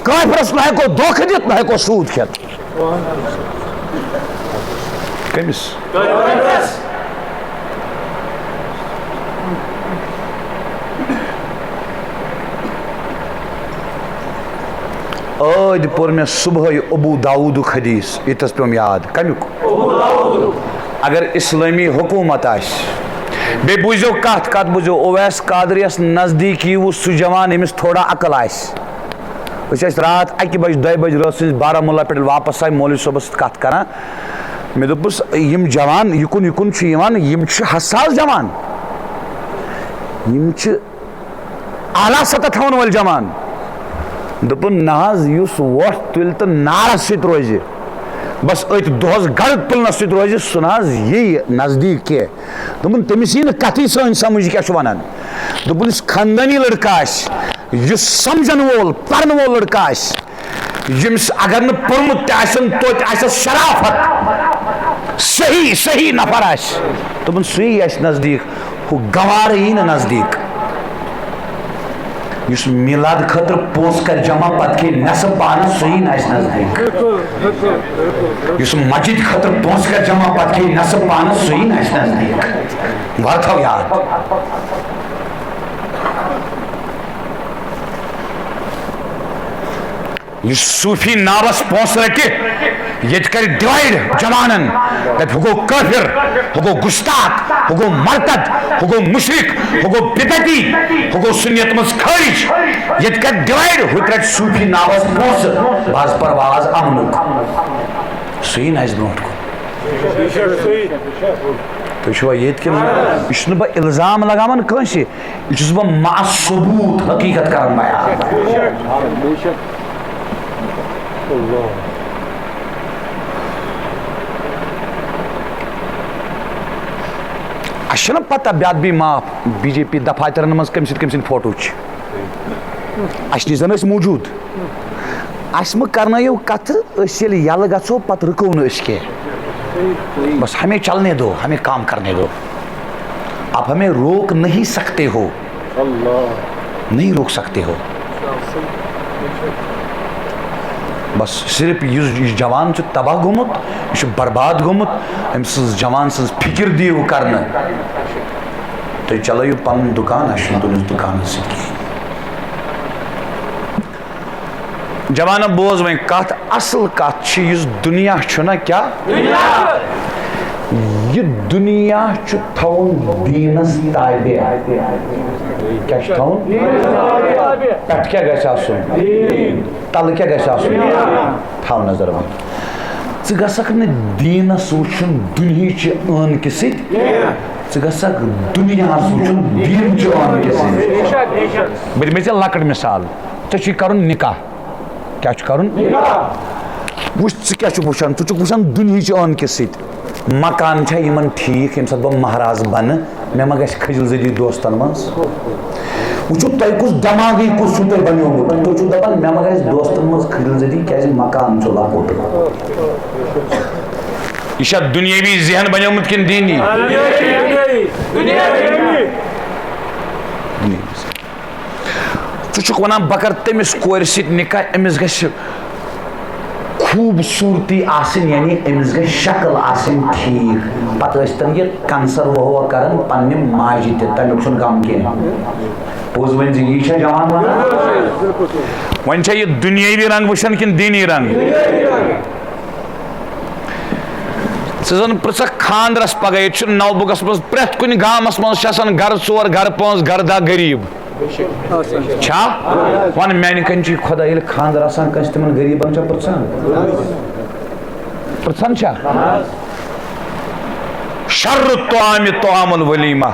کٲفرس نہ ہٮ۪کو دھوکہٕ دِتھ، نہ ہٮ۪کو سوٗد کھٮ۪تھ۔ کٔمِس؟ ٲدۍ پوٚر مےٚ صُبحٲے ابو داوٗدُک حدیث، ییٚتٮ۪س پیوٚم یاد۔ کَمیُک؟ اگر اسلٲمی حکوٗمت آسہِ، بیٚیہِ بوٗزِو کَتھ، کَتھ بوٗزِو، اویس قادریَس نزدیٖک یِیہِ سُہ جوان، ییٚمِس تھوڑا عقل آسہِ۔ أسۍ ٲسۍ راتھ اَکہِ بجہِ، دۄیہِ بجہِ رٲژ سٕنٛزِ بارہمولہ پٮ۪ٹھ واپس آے مولوی صٲبَس سۭتۍ کَتھ کَران۔ مےٚ دوٚپُس، یِم جوان یِکُن یِکُن چھِ یِوان، یِم چھِ حساس جوان، یِم چھِ اعلیٰ سطح تھاون وٲلۍ جوان۔ دوٚپُن، نہ حظ، یُس وۄٹھ تُلہِ تہٕ نارس سۭتۍ روزِ، بس أتھۍ دۄہس گرد تُلنس سۭتۍ روزِ، سُہ نہ حظ یی نزدیٖک کینٛہہ۔ دوٚپُن، تٔمِس یی نہٕ کتھٕے سٲنۍ سمجھ، یہِ کیٛاہ چھُ ونان۔ دوٚپُن، یُس خاندٲنی لڑکہٕ آسہِ، یُس سمجھن وول، پرن وول لڑکہٕ آسہِ، ییٚمِس اگر نہٕ پوٚرمُت تہِ آسن، توتہِ آسٮ۪س شرافت، صحیح، صحیح نفر آسہِ، دوٚپُن، سُے آسہِ نزدیٖک۔ ہُہ گوارٕ یی نہٕ نزدیٖک۔ یُس میٖلاد خٲطرٕ پونٛسہٕ کرِ جمع، پتہٕ کھیٚیہِ نٮ۪صٕف پانس، سُہ یی نہٕ اَسہِ نزدیٖک۔ یُس مسجد خٲطرٕ پونٛسہٕ کرِ جمع، پتہٕ کھیٚیہِ نٮ۪صٕف پانس، سُہ یی نہٕ اَسہِ نزدیٖک۔ وَر تھاو یاد۔ یُس صوٗفی ناوس پونٛسہٕ رٹہِ، ییٚتہِ کرِ divide جوانن، دپہِ، ہُہ گوٚو کٲفر، ہُہ گوٚو گستاخ، ہُہ گوٚو مرتد، ہُہ گوٚو مشرک، ہُہ گوٚو بدعتی، ہُہ گوٚو سنیت منٛز خٲرج۔ ییٚتہِ کرِ divide، ہُہ تہِ رٹہِ صوٗفی ناوس پونٛسہٕ، بہٕ حظ پرٕ واز امنُک۔ سُہ یی نہٕ اَسہِ برونٛٹھ کُن۔ تُہۍ چھِوا ییٚتہِ کِنہٕ نہ؟ یہِ چھُنہٕ بہٕ الزام لگاوان کٲنٛسہِ، یہِ چھُس بہٕ مع ثبوت حقیٖقت کران بیان۔ اَسہِ چھَنہ پتہ، بے ادبی معاف، بی جے پی دفاترن منٛز کٔمۍ سٕنٛدۍ کٔمۍ سٕنٛدۍ فوٹو چھِ۔ اَسہِ نِش زَن ٲسۍ موٗجوٗد۔ اَسہِ مہٕ کرنٲیِو کتھٕ، أسۍ ییٚلہِ یَلہٕ گژھو، پتہٕ رُکو نہٕ أسۍ کینٛہہ۔ بس ہمیں چلنے دو، ہمیں کام کرنے دو۔ آپ ہمیں روک نہیں سکتے ہو۔ اللہ۔ نہیں روک سکتے ہو۔ بس صرف یُس یہِ جوان چھُ تباہ گوٚمُت، یہِ چھُ برباد گوٚمُت، أمۍ سٕنٛز جوان سٕنٛز فِکِر دِیِو کرنہٕ۔ تُہۍ چلٲیِو پنُن دُکان، اَسہِ چھُنہٕ تُہٕنٛدِس دُکانَس سۭتۍ کِہیٖنۍ۔ جوانو، بوز وۄنۍ کتھ، اصل کتھ چھِ، یُس دُنیا چھُ نہ، کیٛاہ؟ یہِ دُنیا چھُ تھاوُن دیٖنس تابع۔ کیٛاہ چھُ تھاوُن؟ پٮ۪ٹھٕ کیٛاہ گژھِ آسُن؟ تلہٕ کیٛاہ گژھِ آسُن؟ تھاو نظر وۄنۍ۔ ژٕ گژھکھ نہٕ دیٖنس وٕچھُن دُنہِچہِ عٲنکہِ سۭتۍ، ژٕ گژھکھ دُنیاہس وٕچھُن دیٖنچہِ عٲنکہِ سۭتۍ۔ بہٕ دِمے ژےٚ لۄکٕٹ مثال، ژےٚ چھُے کرُن نکاح۔ کیٛاہ چھُ کرُن؟ وٕچھ، ژٕ کیٛاہ چھُکھ وٕچھان؟ ژٕ چھُکھ وٕچھان دُنہِچہِ عٲنکہِ سۭتۍ۔ مکان چھا یِمن ٹھیٖک، ییٚمہِ ساتہٕ بہٕ مہراز بنہٕ، مےٚ ما گژھِ کھٔجل زٔدی دوستن منٛز؟ وٕچھِو، تۄہہِ کُس دٮ۪ماغٕے کُس چھُو تۄہہِ بنیومُت؟ تُہۍ چھِو دپان، مےٚ ما گژھِ دوستن منٛز کھٔجل زٔدی، کیٛازِ مکان چھُ لۄکُٹ۔ یہِ چھا دُنیٲوی ذہن بنیومُت کِنہٕ دیٖنی؟ ژٕ چھُکھ وَنان، بہٕ کَرٕ تٔمِس کورِ سۭتۍ نِکاح، أمِس گژھِ خوٗبصوٗرتی آسٕنۍ، یعنی أمِس گژھِ شکل آسٕنۍ ٹھیٖک۔ پَتہٕ ٲسۍ تَن یہِ کَنسَر وَہوا کَران پنٛنہِ ماجہِ تہِ، تَمیُک چھُنہٕ غم کینٛہہ۔ پوٚز ؤنۍ زِ، یی چھا جوان وَنان؟ وۄنۍ چھا یہِ دُنیٲوی رنٛگ وٕچھان کِنہٕ دیٖنی رنٛگ؟ ژٕ زَن پرٛژھکھ خانٛدرَس پَگاہ، ییٚتہِ چھُ نَوبُگَس منٛز پرٛٮ۪تھ کُنہِ گامَس منٛز چھِ آسان گَرٕ ژور، گَرٕ پانٛژھ، گَرٕ دَہ غریٖب۔ چھا؟ وَن، میٛانہِ کَنہِ چھُ یہِ خۄدا، ییٚلہِ خانٛدر آسان کٲنٛسہِ، تِمَن غریٖبَن چھا پرٛژھان؟ پرٛژھان چھا؟ شر الطعام طعام الولیمہ،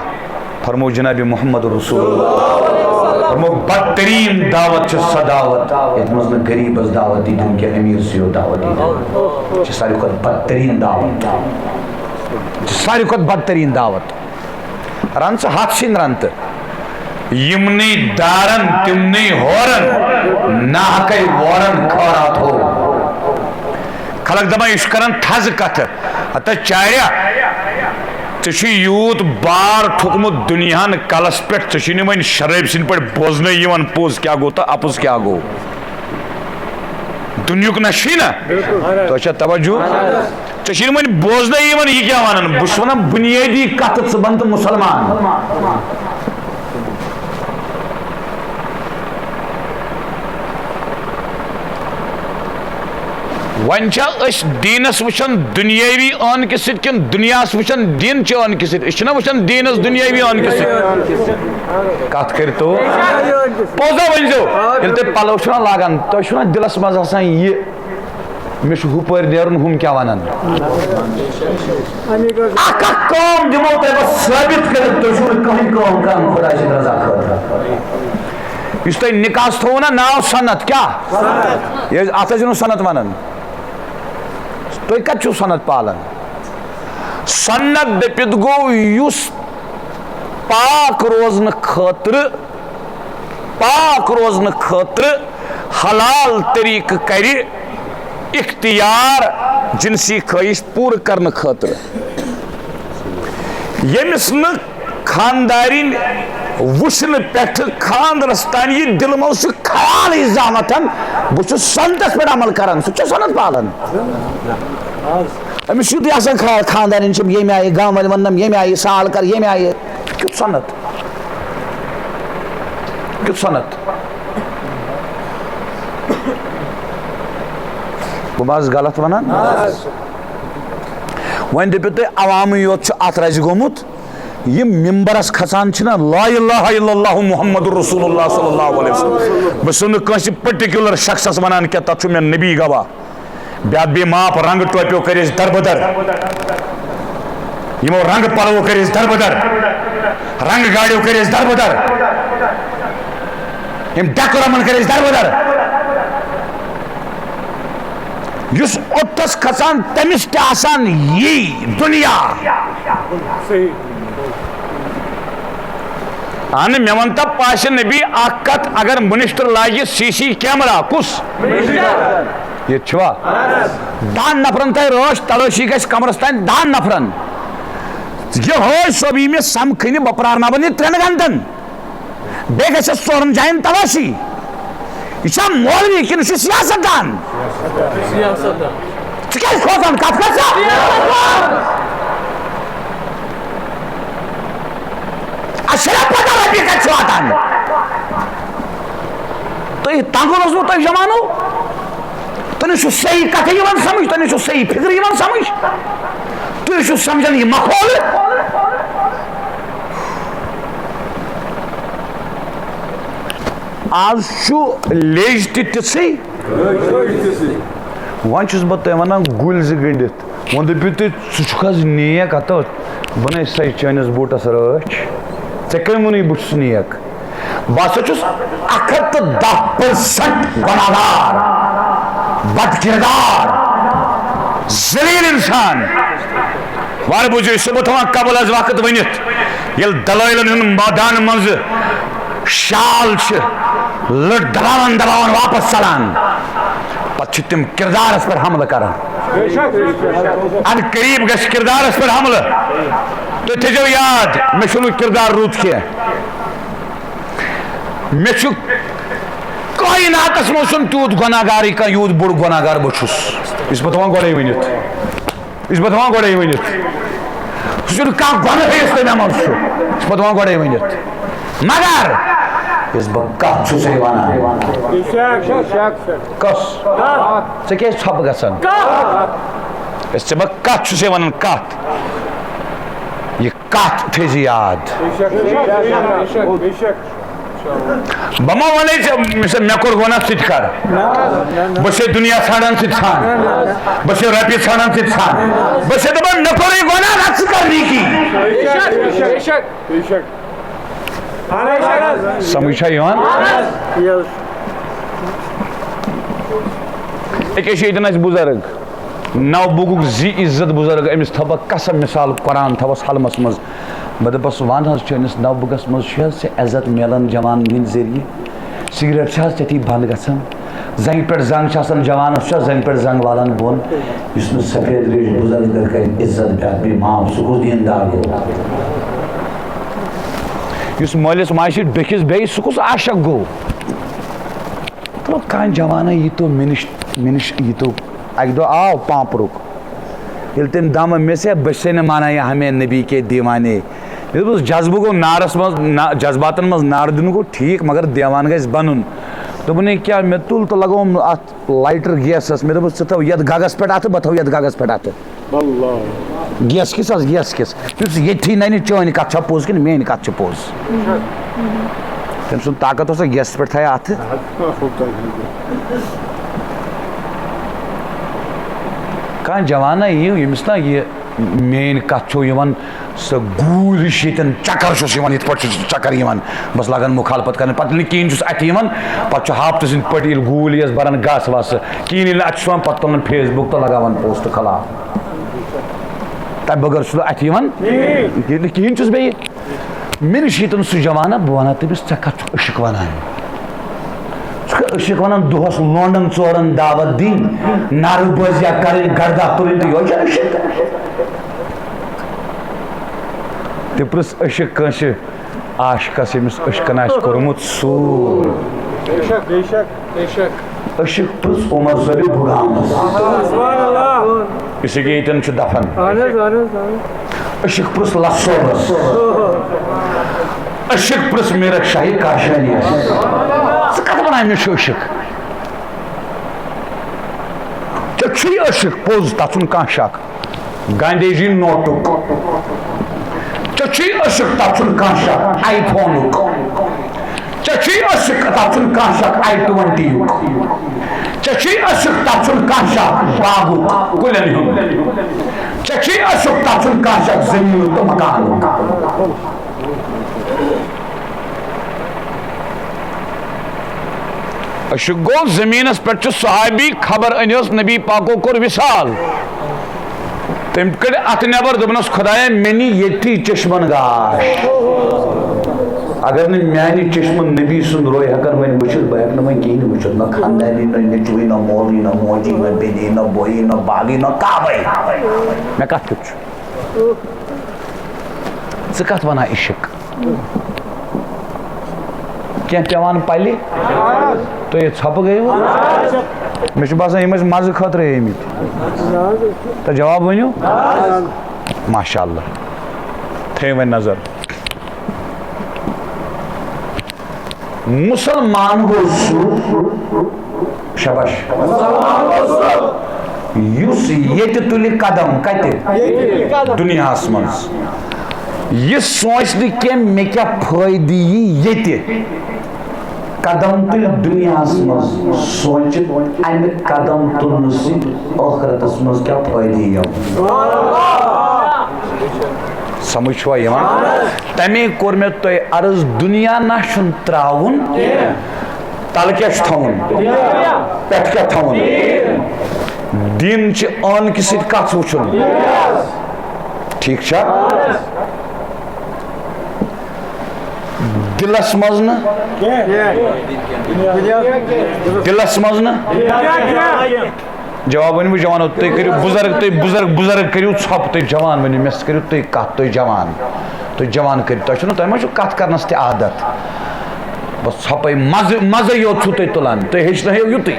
فرمو جناب محمد رسول اللہ۔ فرمو، بدترین دعوت چھِ سۄ دعوت یَتھ منٛز نہٕ غریٖبَس دعوت یی دِنہٕ کینٛہہ، أمیٖرسٕے یوت دعوت یی دِنہٕ۔ یہِ چھِ ساروی کھۄتہٕ بدترین دعوت۔ یہِ چھِ ساروی کھۄتہٕ بدترین دعوت۔ رَن ژٕ ہَتھ سِنۍ رَن تہٕ یِمنٕے دارَن، تِمنٕے ہورَن، ناحقَے وورَن خٲراتھو۔ خلق دَپان، یہِ چھُ کَران تھَزٕ کَتھٕ۔ ہتا چاریا، ژےٚ چھُے یوٗت بار ٹھوٚکمُت دُنیاہَن کَلَس پٮ۪ٹھ، ژےٚ چھُے نہٕ وۄنۍ شرٲبۍ سٕنٛدۍ پٲٹھۍ بوزنَے یِوان پوٚز کیٛاہ گوٚو تہٕ اَپُز کیٛاہ گوٚو۔ دُنیُک نہ چھُے نہ؟ تۄہہِ چھا توجہ؟ ژےٚ چھُے نہٕ وۄنۍ بوزنَے یِوان یہِ کیٛاہ وَنان۔ بہٕ چھُس وَنان بُنیٲدی کَتھٕ، ژٕ بَن تہٕ مُسلمان۔ وۄنۍ چھا أسۍ دیٖنَس وٕچھان دُنیٲوی عٲنکہِ سۭتۍ کِنہٕ دُنیاہَس وٕچھان دیٖنچہِ عٲنکہِ سۭتۍ؟ أسۍ چھِنہ وٕچھان دیٖنَس دُنیٲوی عٲنکہِ سۭتۍ؟ کَتھ کٔرِو تو۔ پوٚز ہا ؤنۍزیو۔ ییٚلہِ تُہۍ پَلو چھُنہ لاگان، تۄہہِ چھُنہ دِلَس منٛز آسان یہِ، مےٚ چھُ ہُپٲرۍ نیرُن، ہُم کیٛاہ وَنَن؟ اَکھ اَکھ کٲم دِمو تۄہہِ بہٕ ثٲبِت کٔرِتھ، تُہۍ چھِو نہٕ کٕہٕنۍ کٲم کَران خۄداے سٕنٛدِ رضا خٲطرٕ۔ یُس تۄہہِ نِکاحَس تھوٚوُ نا ناو سَنت، کیٛاہ؟ یہِ، اَتھ ٲسِو نہٕ سَنت وَنان۔ تُہۍ کَتہِ چھِو سَنت پالان؟ سَنت دٔپِتھ گوٚو یُس پاک روزنہٕ خٲطرٕ، پاک روزنہٕ خٲطرٕ حلال طریقہٕ کَرِ اختیار جنسی خٲہِش پوٗرٕ کرنہٕ خٲطرٕ۔ ییٚمِس نہٕ خاندارِنۍ وٕچھنہٕ پٮ۪ٹھٕ خاندرس تام یہِ دِلہٕ منٛز چھُ خیالٕے زامتن، بہٕ چھُس سنتس پٮ۪ٹھ عمل کران، سُہ چھُ سنت پالان۔ أمِس چھُ یُتُے آسان خیال، خاندارِنۍ چھِم ییٚمہِ آیہِ، گامہٕ وٲلۍ وَننَم ییٚمہِ آیہِ، سال کر ییٚمہِ آیہِ۔ کیُتھ سنت؟ کیُتھ سنت؟ بہٕ ما حظ غلط وَنان؟ وۄنۍ دٔپِو تُہۍ، عوامٕے یوت چھُ اَتھ رَزِ گوٚمُت۔ یِم مِمبرَس کھسان چھِنہ، لا الہ الا اللہ محمد رسول اللہ صلی اللہ علیہ وسلم۔ بہٕ چھُس نہٕ کٲنٛسہِ پٔٹِکیوٗلَر شخصَس وَنان کینٛہہ، تَتھ چھُ مےٚ نبی گواہ۔ بیاد بے معاف رنگ ٹوپیو کٔرۍ أسۍ دربدر، یِمو رنگ پلو کٔرۍ أسۍ دربدر، رنگ گاڑیو کٔرۍ أسۍ دربدر، یِم ڈیکورمن کٔرۍ أسۍ دربدر۔ یُس اوٚتس کھسان، تٔمِس تہِ آسان یی دُنیا۔ اہن، مےٚ وَن تہٕ پاسہِ نبی اکھ کتھ، اگر منسٹر لاگہِ سی سی کیمرہ، کُس؟ ییٚتہِ چھُوا؟ دَہَن نفرن تانۍ رٲچھ تلٲشی گژھِ کمرس تانۍ دَہَن نفرن۔ یہِ ہٲج صٲب یی مےٚ سمکھٕنہِ، بہٕ پرارناوَن یہِ ترٛٮ۪ن گھنٹن۔ بیٚیہِ گژھِ ژورن جاین تلٲشی۔ یہِ چھا مولوی کِنہٕ یہِ چھُ سیاست دان؟ ژٕ کیٛازِ کھوژان؟ کتھ کر ژٕ؟ اَسہِ چھَنا پتہ رۄپیہِ کَتہِ چھِ واتان؟ تُہۍ تنگ اوسمُت تۄہہِ زمانو؟ تۄہہِ چھُ صحیح کتھٕ یِوان سمجھ، تۄہہِ چھُ صحیح فکر یِوان سمجھ، تُہۍ چھِو سمجھان یہِ ماحول۔ آز چھُ لیج تہِ تِژھٕے۔ وۄنۍ چھُس بہٕ تۄہہِ ونان، گُلۍ زٕ گٔنڈِتھ وۄنۍ دٔپِو تُہۍ، ژٕ چھُکھ حظ نیک؟ ہتو، بہٕ نے سَے چٲنِس بوٗٹس رٲچھ۔ ژےٚ کٔمۍ ووٚنُے بہٕ چھُس نیک؟ بہٕ ہسا چھُس اکھ ہتھ تہٕ دَہ پٔرسنٹ گۄناہگار، بد کردار، ذلیل انسان۔ وارٕ بوٗزِو، یہِ چھُسو بہٕ تھاوان قبل از وقت ؤنِتھ، ییٚلہِ دلٲیلن ہُنٛد مٲدان منٛزٕ شال چھِ لٔٹ دباوان دباوان واپس ژلان، پتہٕ چھِ تِم کردارس پٮ۪ٹھ حملہٕ کران۔ ان قریب گژھِ کردارس پٮ۪ٹھ حملہٕ۔ تُہۍ تھٲیزیو یاد، مےٚ چھُنہٕ کردار رُت کینٛہہ۔ مےٚ چھُ کائناتس منٛز چھُنہٕ تیوٗت گۄناہ گارٕے کانٛہہ، یوٗت بوٚڑ گۄناہ گار بہٕ چھُس۔ یہِ چھُس بہٕ تھاوان گۄڈَے ؤنِتھ۔ یہِ چھُس بہٕ تھاوان گۄڈَے ؤنِتھ۔ سُہ چھُنہٕ کانٛہہ گۄناہ یُس تٔمۍ عمل چھُ۔ یہِ چھُس بہٕ تھاوان گۄڈَے ؤنِتھ۔ مگر یُس بہٕ کَتھ چھُسَے وَنان۔ کَس؟ ژٕ کیٛازِ ژھۄپہٕ گژھان؟ یۄس ژےٚ بہٕ کَتھ چھُسَے وَنان، کَتھ۔ یہِ کَتھ تھٲیزِ یاد۔ بہٕ ما وَنے ژےٚ، مےٚ چھا، مےٚ کوٚر گۄناہ، ژٕ تہِ کَر۔ بہٕ چھُسَے دُنیا ژھانٛڈان، ژٕ تہِ ژھانٛڈ۔ بہٕ چھُسَے رۄپیہِ ژھانٛڈان، ژٕ تہِ ژھانٛڈ۔ بہٕ چھُسَے دَپان، مےٚ کوٚرُے گۄناہ، نَتہٕ ژٕ کَر نیکی۔ سمجھ چھا یِوان؟ أکیٛاہ چھِ ییٚتٮ۪ن اَسہِ بُزرگ، نو بُگُک زی عزت بُزرگ، أمِس تھاوٕ بہٕ قسم، مثال قرآن تھاوَس حلمس منٛز۔ بہٕ دَپَس، وَن حظ، چٲنِس نو بُگس منٛز چھُ حظ ژےٚ عزت میلان جوان ہٕنٛدِ ذٔریعہٕ؟ سگریٹ چھِ حظ ژےٚ تھی بنٛد گژھان؟ زنٛگہِ پٮ۪ٹھ زنٛگ چھِ آسان جوانس، چھُ زنٛگہِ پٮ۪ٹھ زنٛگ والان بۄن؟ یُس نہٕ سفید ریش بُزرگ کٔرۍ عزت پٮ۪ٹھ بیٚیہِ معاف، سُہ کُس دیٖندار گوٚو؟ یُس مٲلِس ماجہِ سۭتۍ بیٚکِس بیٚیہِ، سُہ کُس عاشق گوٚو؟ مطلب، کانٛہہ جوانا ییٖتو مےٚ نِش، مےٚ نِش ییٖتو، اَکہِ دۄہ آو پانٛپرُک، ییٚلہِ تٔمۍ دَم مےٚ سا، بہٕ چھسے نہٕ مانان یہِ ہمے نبی کے دیوانے۔ مےٚ دوٚپُس، جذبہٕ گوٚو نارَس منٛز، نا-، جذباتَن منٛز نار دیُن گوٚو ٹھیٖک، مگر دیوان گژھِ بَنُن۔ دوٚپُن، ہے کیٛاہ؟ مےٚ تُل تہٕ لگووُم اَتھ لایٹر گیسَس۔ مےٚ دوٚپُس، ژٕ تھاو یَتھ گگَس پٮ۪ٹھ اَتھٕ، بہٕ تھاوٕ یَتھ گگَس پٮ۪ٹھ اَتھٕ۔ اللہ۔ گیس کِس حظ، گیس کِس۔ یُس ییٚتھی نَنہِ، چٲنۍ کَتھ چھا پوٚز کِنہٕ میٛٲنۍ کَتھ چھِ پوٚز؟ تٔمۍ سُنٛد طاقت اوس، گیسَس پٮ۪ٹھ تھایہِ اَتھٕ۔ کانٛہہ جوانا یِیِو، ییٚمِس نا یہِ میٛٲنۍ کَتھ چھو یِوان، سۄ گوٗلۍ ہِش ییٚتٮ۪ن چکر چھُس یِوان، یِتھ پٲٹھۍ چھُس چکر یِوان، بَس لَگان مُخالفت کَرنہِ۔ پَتہٕ ییٚلہِ نہٕ کِہیٖنۍ چھُس اَتھِ یِوان، پَتہٕ چھُ ہاپتہٕ سٕنٛدۍ پٲٹھۍ ییٚلہِ گوٗلۍ یَس بَران گاسہٕ واسہٕ، کِہیٖنۍ ییٚلہِ نہٕ اَتہِ چھُس یِوان، پَتہٕ تُلان فیس بُک تہٕ لَگاوان پوسٹ خلاف۔ تَمہِ بغٲر چھُس نہٕ اَتھِ یِوان، ییٚلہِ نہٕ کِہیٖنۍ چھُس بیٚیہِ۔ مےٚ نِش ییٚتٮ۪ن سُہ جوانا، بہٕ وَنان تٔمِس، ژےٚ کَتھ چھُکھ عشق وَنان؟ ژٕ کَتھ عشق وَنان؟ دۄہَس لونڈَن ژورَن دعوت دِنۍ، نعرٕ بٲزیہ کَرٕنۍ، گردہ تُلٕنۍ تہٕ یِہوٚے چھا عشق؟ تہِ پرٛژھ عشق کٲنٛسہِ عاشقَس، ییٚمِس عشقَن آسہِ کوٚرمُت سوٗر۔ بے شک، بے شک، بے شک۔ عشق پرٛژھ عمر صٲبِ بُگامَس۔ سبحان اللہ۔ یُس ییٚکیٛاہ ییٚتٮ۪ن چھُ دفن۔ اہن حظ، اہن حظ، اہن حظ۔ عشق پرٛژھ لَس صٲبَس۔ عشق پرٛژھ میٖرک شاہہِ کاشانِیَس۔ ژٕ کَتھ وَنان مےٚ چھُ عشق؟ ژےٚ چھُے عشق پوٚز، تَتھ چھُنہٕ کانٛہہ شک۔ گاندھی جی نوٹُک۔ ژےٚ چھُے عشق، تَتھ چھُنہٕ کانٛہہ شک، آی فونُک۔ ژےٚ چھُے عشق، تَتھ چھُنہٕ کانٛہہ شک، آی ٹُوَنٹی یُک۔ ژےٚ چھُے عشق، تَتھ چھُنہٕ کانٛہہ شک، باغُک، کُلٮ۪ن ہُنٛد۔ ژےٚ چھُے عشق، تَتھ چھُنہٕ کانٛہہ شک، زٔمیٖنُک تہٕ مکانُک۔ عشق گوٚو زٔمیٖنَس پٮ۪ٹھ چھُ صحابی، خبر أنِس نبی پاکو کوٚر وِصال۔ تٔمۍ کٔڑ اَتھٕ نٮ۪بر، دوٚپنَس، خۄدایا، مےٚ نی ییٚتھی چشمَن گاش۔ اگر نہٕ میٛانہِ چشمہٕ نبی سُنٛد روے ہٮ۪کَن وۄنۍ وٕچھِتھ، بہٕ ہٮ۪کہٕ نہٕ وۄنۍ کِہیٖنۍ وٕچھِتھ، نہ خاندانی، نہ نیٚچوٕے، نہ مولوی، نہ موجی، نہ بیٚنی، نہ بویی، نہ باغی، نہ کعبَے۔ مےٚ کَتھ کیُتھ چھُ؟ ژٕ کَتھ وَنان عشق؟ کینٛہہ پٮ۪وان پَلہِ؟ تُہۍ ییٚتہِ ژھۄپہٕ گٔیوٕ؟ مےٚ چھُ باسان، یِم ٲسۍ مَزٕ خٲطرَے آمٕتۍ۔ تہٕ جواب ؤنِو۔ ماشاء اللہ۔ تھٲیِو وۄنۍ نظر۔ مسلمان گوٚو سُہ، شاباش، یُس ییٚتہِ تُلہِ قدم۔ کتہِ؟ دُنیاہس منٛز۔ یہِ سونٛچہِ نہٕ کینٛہہ، مےٚ کیٛاہ فٲیدٕ یی ییٚتہِ۔ قدم تُلہِ دُنیاہس منٛز، سونٛچہِ امہِ قدم تُلنہٕ سۭتۍ ٲخرتس منٛز کیٛاہ فٲیدٕ یِیَم۔ سمجھ چھوا یِوان؟ تَمے کوٚر مےٚ تۄہہِ عرض، دُنیا نہ چھُنہٕ ترٛاوُن، تَلہٕ کیٛاہ چھُ تھاوُن؟ پٮ۪ٹھٕ کیٛاہ تھاوُن؟ دیٖن چھِ عٲنکہِ سۭتۍ کَتھ وٕچھُن۔ ٹھیٖک چھا؟ دِلَس منٛز نہٕ، دِلَس منٛز نہٕ۔ جواب ؤنِو جوانو، تُہۍ کٔرِو بُزرگ، تُہۍ بُزرگ، بُزرگ کٔرِو ژھۄپہٕ، تُہۍ جوان ؤنِو، مےٚ سۭتۍ کٔرِو تُہۍ کَتھ، تُہۍ جوان، تُہۍ جوان کٔرِو، تۄہہِ چھُو نہٕ، تۄہہِ ما چھُو کَتھ کَرنَس تہِ عادت؟ بس ژھۄپَے مَزٕ، مَزَے یوت چھُو تُہۍ تُلان، تُہۍ ہیٚچھنٲیِو یُتُے،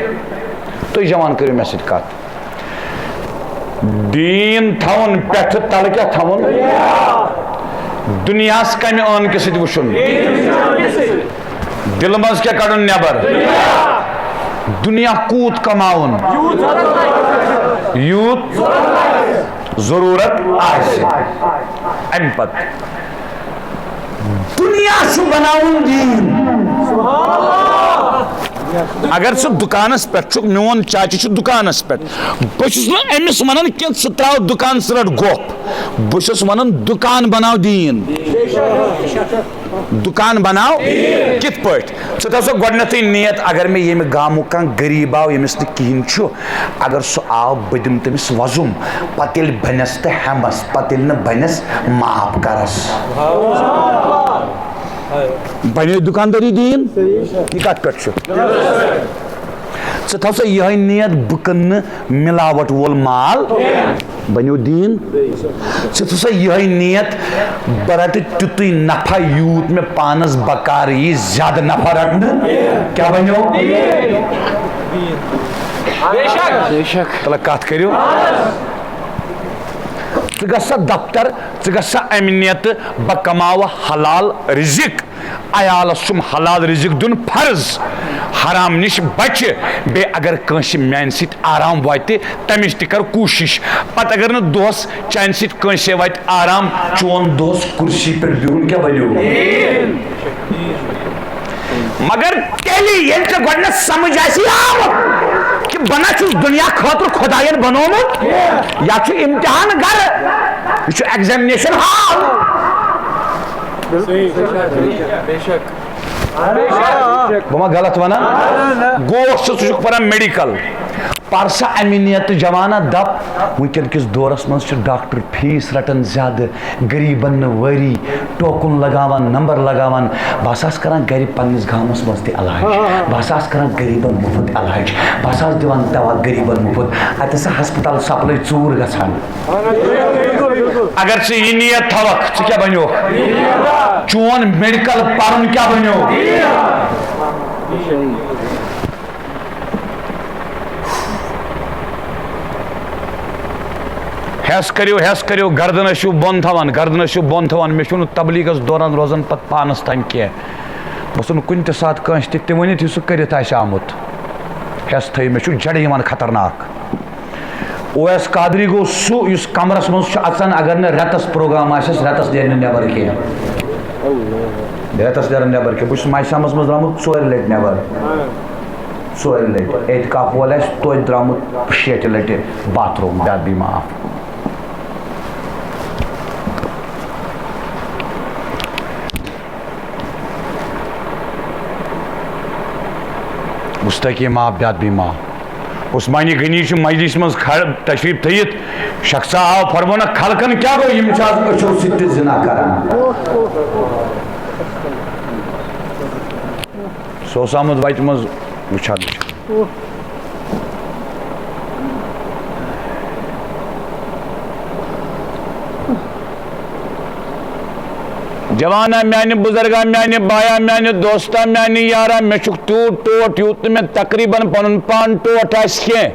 تُہۍ جوان کٔرِو مےٚ سۭتۍ کَتھ۔ دیٖن تھاوُن پٮ۪ٹھٕ، تَلہٕ کیٛاہ تھاوُن؟ دُنیاہَس کَمہِ عٲنکہِ سۭتۍ وٕچھُن؟ دِلہٕ منٛز کیٛاہ کَڑُن نٮ۪بر؟ دُنیا کوٗت کماوُن؟ یوٗت ضروٗرت آسہِ۔ اَمہِ پتہٕ دُنیا چھُ بناوُن دیٖن۔ اگر ژٕ دُکانس پٮ۪ٹھ چھُکھ، میون چاچہِ چھُ دُکانس پٮ۪ٹھ، بہٕ چھُس نہٕ أمِس ونان کینٛہہ، ژٕ ترٛاو دُکان، ژٕ رَٹ گۄپھ۔ بہٕ چھُس ونان، دُکان بناو دیٖن۔ دُکان بناو۔ کِتھ پٲٹھۍ؟ ژٕ تھاو سا گۄڈٕنیتھٕے نیت، اگر مےٚ ییٚمہِ گامُک کانٛہہ غریٖب آو، ییٚمِس نہٕ کِہیٖنۍ چھُ، اگر سُہ آو، بہٕ دِمہٕ تٔمِس وۄزُم، پتہٕ ییٚلہِ بنٮ۪س تہٕ ہٮ۪مس، پتہٕ ییٚلہِ نہٕ بنٮ۪س، معاف کرس۔ بنے دُکاندٲری دیٖن؟ یہِ کتھ پٮ۪ٹھ چھُ؟ ژٕ تھاو سا یِہے نیت، بہٕ کٕنہٕ نہٕ ملاوٹ وول مال، بنیو دیٖن۔ ژٕ تھاو سا یِہے نیت، بہٕ رٹہٕ تیُتُے نفع یوٗت مےٚ پانس بکار یی، زیادٕ نفع رٹنہٕ۔ کیٛاہ بنیو؟ تلہ کتھ کٔرِو۔ ژٕ گژھ سا دفتر، ژٕ گژھ سا امہِ نیتہٕ بہٕ کماوٕ حلال رزق۔ عیالس چھُم حلال رزق دیُن فرض، حرام نِش بچہِ۔ بیٚیہِ اگر کٲنٛسہِ میانہِ سۭتۍ آرام واتہِ، تمِچ تہِ کر کوٗشش۔ پتہٕ اگر نہٕ دۄہس چانہِ سۭتۍ کٲنٛسے واتہِ آرام، چون دۄہس کُرسی پٮ۪ٹھ بِہُن کیٛاہ بنیو؟ مگر تیٚلہِ ییٚلہِ ژےٚ گۄڈٕنٮ۪تھ سمجھ آسی آمُت کہِ بہٕ نہ چھُس دُنیا خٲطرٕ خۄداین بنومُت، یا چھُ امتحان گرٕ، یہِ چھُ examination hall۔ بہٕ ما غلط ونان؟ گوس ژٕ، ژٕ چھُکھ پران میڈیکل، پر سا امی نیتہٕ جوانا دپ، وٕنکیٚن کِس دورس منٛز چھِ ڈاکٹر فیس رٹان زیادٕ، غریبن نہٕ وٲری، ٹوکُن لگاوان، نمبر لگاوان۔ بہٕ ہسا آس کران گرِ پننِس گامس منٛز تہِ علاج، بہٕ ہسا آس کران غریبن مُفت علاج، بہٕ ہسا آس دِوان دوا غریبن مُفت۔ اتہِ ہسا ہسپتال سپلاے ژوٗر گژھان۔ اگر ژٕ یہِ نیت تھاوکھ، ژٕ کیٛاہ بنیوکھ؟ چون میڈیکل پرُن کیٛاہ بنیو؟ ہٮ۪س کٔرِو، ہٮ۪س کٔرِو، گردن ٲسِو بۄن تھاوان، گردن ٲسِو بۄن تھاوان۔ مےٚ چھُنہٕ تبلیغس دوران روزان پتہٕ پانس تام کینٛہہ۔ بہٕ ژھٕنہٕ کُنہِ تہِ ساتہٕ کٲنٛسہِ تہِ تہِ ؤنِتھ یُس سُہ کٔرِتھ آسہِ آمُت۔ ہٮ۪س تھٲیِو، مےٚ چھُ جڑٕ یِوان خطرناک۔ اویس قادری گوٚو سُہ یُس کمرس منٛز چھُ اژان، اگر نہٕ رٮ۪تس پروگرام آسٮ۪س، رٮ۪تس نیرِ نہٕ نٮ۪بر کینٛہہ۔ رٮ۪تس نیرن نٮ۪بر کینٛہہ۔ بہٕ چھُس ماہِ شامس منٛز درٛامُت ژورِ لٹہِ نٮ۪بر۔ ژورِ لٹہِ۔ اعتکاف وول آسہِ توتہِ درٛامُت شیٹھِ لٹہِ باتھ روم، بے ادبی معاف۔ مستقیم معاف، بے ادبی معاف۔ عثمانِ غنی چھُ مجلس منٛز کھڑ-، تشریف تھٲیِتھ، شخصا آو فرماونہٕ، خلقن کیٛاہ گوٚو، یِم چھِ آز أچھو سۭتۍ تہِ زنا کران۔ سُہ اوس آمُت وتہِ منٛز وٕچھان وٕچھان۔ جوانا میانہِ، بزرگا میانہِ، بایا میانہِ، دوستا میانہِ، یارا، مےٚ چھُکھ تیوٗت ٹوٹھ یوٗت نہٕ مےٚ تقریباً پنُن پان ٹوٹھ آسہِ کینٛہہ۔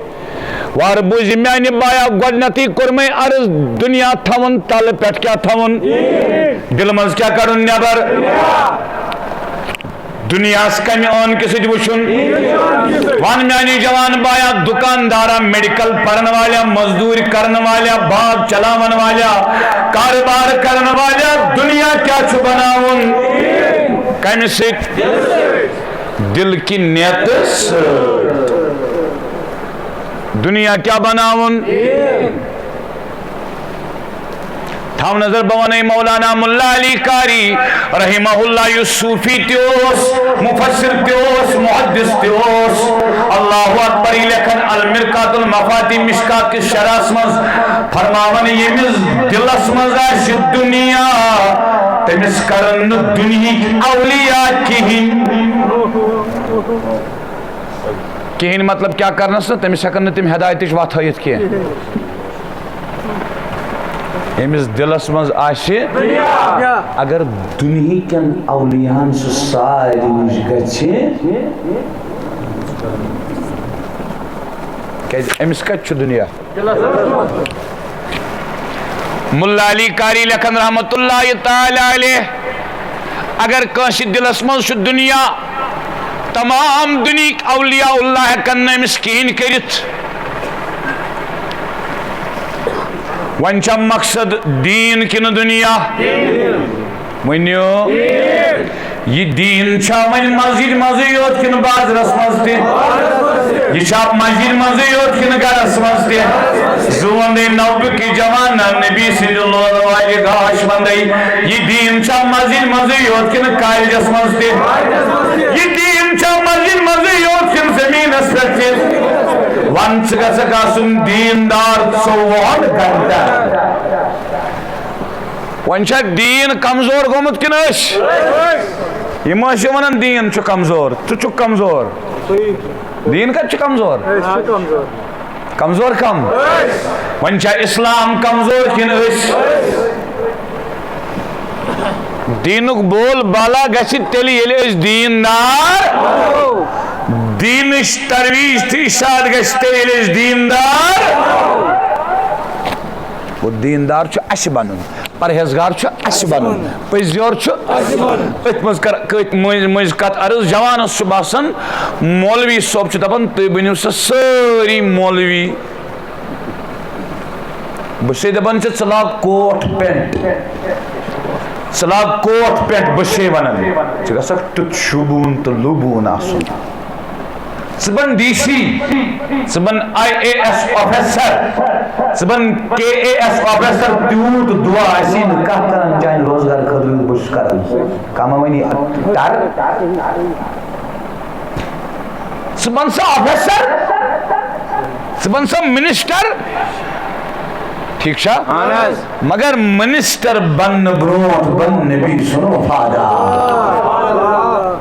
وارٕ بوٗزِ میانہِ بایا، گۄڈٕنیتھٕے کوٚر مےٚ عرض، دُنیا تھاوُن تلہٕ پٮ۪ٹھ کیٛاہ تھاوُن؟ دِلہٕ منٛز کیٛاہ کڑُن نٮ۪بر؟ دنیاہس کمہِ عٲنکہِ سۭتۍ وٕچھُن؟ ون میانی جوان بایا، دکاندارا، میڈیکل پرن والا، مزدوری کرن والا، باغ چلاون والا، کاروبار کرن والا، دنیا کیا چھُ بناوُن؟ کمہِ سۭتۍ؟ دل کی نیت سۭتۍ۔ دنیا کیا بناوُن؟ تھاو نظر، بہٕ وَنَے مولانا ملا علی قاری رحمہ اللہ، یُس صوفی تہِ اوس، مفسر تہِ اوس، محدث تہِ اوس۔ اللہ اکبر، یہِ لیکھن المرقات المفاتیح مشکات کِس شرحس منٛز، فرماوان، ییٚمِس دِلس منٛز آسہِ دُنیا، تٔمِس کرن نہٕ دُنہِکۍ اولیاء کِہیٖنۍ۔ کِہیٖنۍ مطلب کیٛاہ کرنس نہٕ؟ تٔمِس ہٮ۪کن نہٕ تِم ہدایتٕچ وتھ ہٲیِتھ کینٛہہ۔ ییٚمِس دِلس منٛز آسہِ، اگر دُنہیٖکٮ۪ن اولیاہن سُہ سارِ نِش گژھِ، کیٛازِ أمِس کتہِ چھُ دُنیا؟ ملا علی قاری لیکھن رحمت اللہ تعالی علیہ، اگر کٲنٛسہِ دِلس منٛز چھُ دُنیا، تمام دُنیہٕکۍ اولیاء اللہ ہٮ۪کن نہٕ أمِس کِہیٖنۍ کٔرِتھ۔ وۄنۍ چھا مقصد دیٖن کِنہٕ دُنیا؟ ؤنِو۔ یہِ دیٖن چھا وۄنۍ مسجد منٛزٕے یوت کِنہٕ بازرس منٛز تہِ؟ یہِ چھا مسجد منٛزٕے یوت کِنہٕ گرس منٛز تہِ؟ زٕ وندے نوبہٕ کہِ جوانہ نبی سٕنٛدِ لورٕ والہِ گاش وندے۔ یہِ دیٖن چھا مسجد منٛزٕے یوت کِنہٕ کالجس منٛز تہِ؟ یہِ دیٖن چھا مسجد منٛزٕے یوت کِنہٕ زٔمیٖنس پٮ۪ٹھ تہِ؟ وَن، ژٕ گژھکھ آسُن دیٖندار ژوٚوُہن گھنٹن۔ وۄنۍ چھا دیٖن کمزور گوٚمُت کِنہٕ أسۍ؟ یِم ٲسۍ وَنان دیٖن چھُ کمزور، ژٕ چھُکھ کمزور۔ دیٖن کتہِ چھُ کمزور؟ أسۍ چھِ کمزور۔ کمزور کم؟ وۄنۍ چھا اسلام کمزور کِنہٕ أسۍ؟ دیٖنُک بول بالا گژھِ تیٚلہِ، ییٚلہِ أسۍ دیٖندار، دیٖنٕچ ترویج تہٕ اشاعت گژھِ تیٚلہِ، ییٚلہِ أسۍ دیٖندار۔ گوٚو، دیٖندار چھُ اَسہِ بَنُن، پرہیزگار چھُ اَسہِ بَنُن، پٔزیور چھُ اَسہِ بَنُن۔ أتھۍ منٛز کر، کٔتۍ مٔنٛزۍ مٔنٛزۍ کَتھ عرض، جوانَس چھُ باسان، مولوی صٲب چھُ دَپان، تُہۍ بٔنِو سا سٲری مولوی۔ بہٕ چھُسے دَپان ژےٚ، ژٕ لاگ کوٹ پینٹ، ژٕ لاگ کوٹ پینٹ، بہٕ چھُسے وَنان، ژٕ گژھکھ تیُتھ شوٗبوُن تہٕ لوٗبوُن آسُن۔ ژٕ بن ڈی سی، ژٕ بن آئی اے ایس آفیسر، ژٕ بن کے اے ایس آفیسر، تیوٗت دُعا آسی نہٕ کانٛہہ کران چانہِ روزگار خٲطرٕ یُتھ بہٕ چھُس کران۔ کماوٲنی ٹر۔ ژٕ بن سا آفیسر، ژٕ بن سا منسٹر، ٹھیک چھا؟ اہن حظ۔ مگر منسٹر بننہٕ برونٹھ بن نبی سُنٛد وفادار۔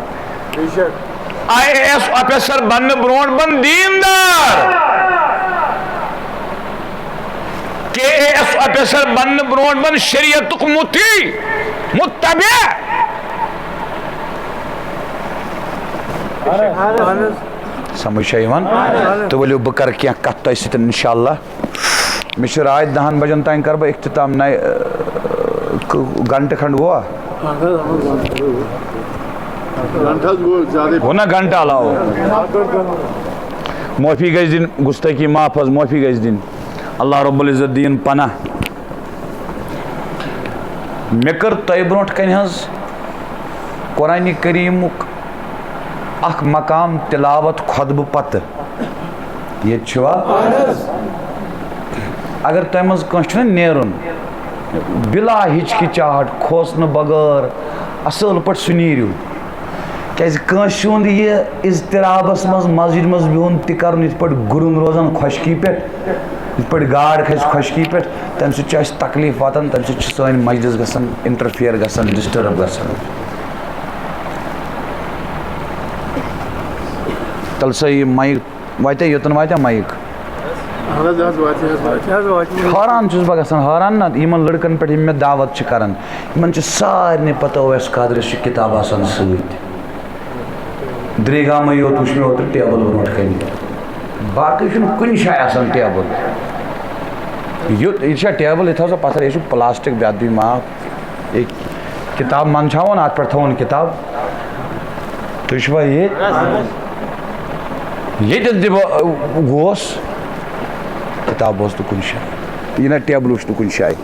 بے شک۔ آئی اے ایس آفیسر بننہٕ برونٹھ بن دیندار، کے اے ایس آفیسر بننہٕ برونٹھ بن شریعتُک مُطیع، مُتَّبِع۔ سمجھ چھا یِوان؟ تہٕ ؤلِو، بہٕ کرٕ کینٛہہ کتھ تۄہہِ سۭتۍ، انشاءاللہ۔ مےٚ چھِ راتھ دَہَن بجن تام کرٕ بہٕ اختتام، نَے، اہ، ک-، گھنٹہٕ کھنڈ گوٚوا؟ گھنٹہٕ حظ گوٚو زیادَے۔ گوٚو نا گھنٹہٕ علاوٕ؟ معٲفی گژھِ دِنۍ، گُستٲخی معاف حظ، معٲفی گژھِ دِنۍ۔ اللہ رب العزت دِیِن پناہ۔ مےٚ کٔر تۄہہِ برونٛٹھ کنہِ حظ قرآنِ کریٖمُک اکھ مقام تلاوت خطبہٕ پتہٕ۔ ییٚتہِ چھُوا؟ اگر تۄہہِ منٛز کٲنٛسہِ چھُنہ نیرُن، بلا ہچکچاہٹ، کھوژنہٕ بغٲر، اصل پٲٹھۍ سُہ نیٖرِو۔ کیازِ کٲنٛسہِ ہُنٛد یہِ اضطرابس منٛز مسجد منٛز بِہُن تہِ کرُن، یِتھ پٲٹھۍ گُرُن روزان خۄشکی پٮ۪ٹھ، یِتھ پٲٹھۍ گاڈ کھسہِ خۄشکی پٮ۪ٹھ، تَمہِ سۭتۍ چھُ اَسہِ تکلیٖف واتان، تَمہِ سۭتۍ چھُ سٲنۍ مجلس گژھان interfere گژھان، disturb گژھان۔ تَلہٕ سا یہِ mic واتیا، یوٚتَن واتیا mic؟ اہن حظ، حظ واتہِ، حظ واتہِ۔ حیران چھُس بہٕ گژھان، حیران نہ یِمَن لٔڑکَن پٮ۪ٹھ یِم مےٚ دعوت چھِ کران، یِمَن چھِ سارنٕے پتہ اویس قادرَس چھِ کِتاب آسان سۭتۍ۔ درٛے گامٕے یوت وٕچھ مےٚ اوترٕ ٹیبل برونٛٹھ کنہِ، باقٕے چھُنہٕ کُنہِ جایہِ آسان ٹیبل۔ یُتھ یہِ چھا ٹیبل، یہِ تھاو سا پتھر، یہِ چھُ پلاسٹک، بے ادبی معاف۔ یہِ کتاب منٛدچھاوُن، اتھ پٮ۪ٹھ تھاوُن کتاب۔ تُہۍ چھِوا ییٚتہِ؟ ییٚتٮ۪ن تہِ بہٕ گوس، کِتاب اوس نہٕ کُنہِ جایہِ، یہِ نہ ٹیبلہٕ وٕچھ نہٕ کُنہِ جایہِ۔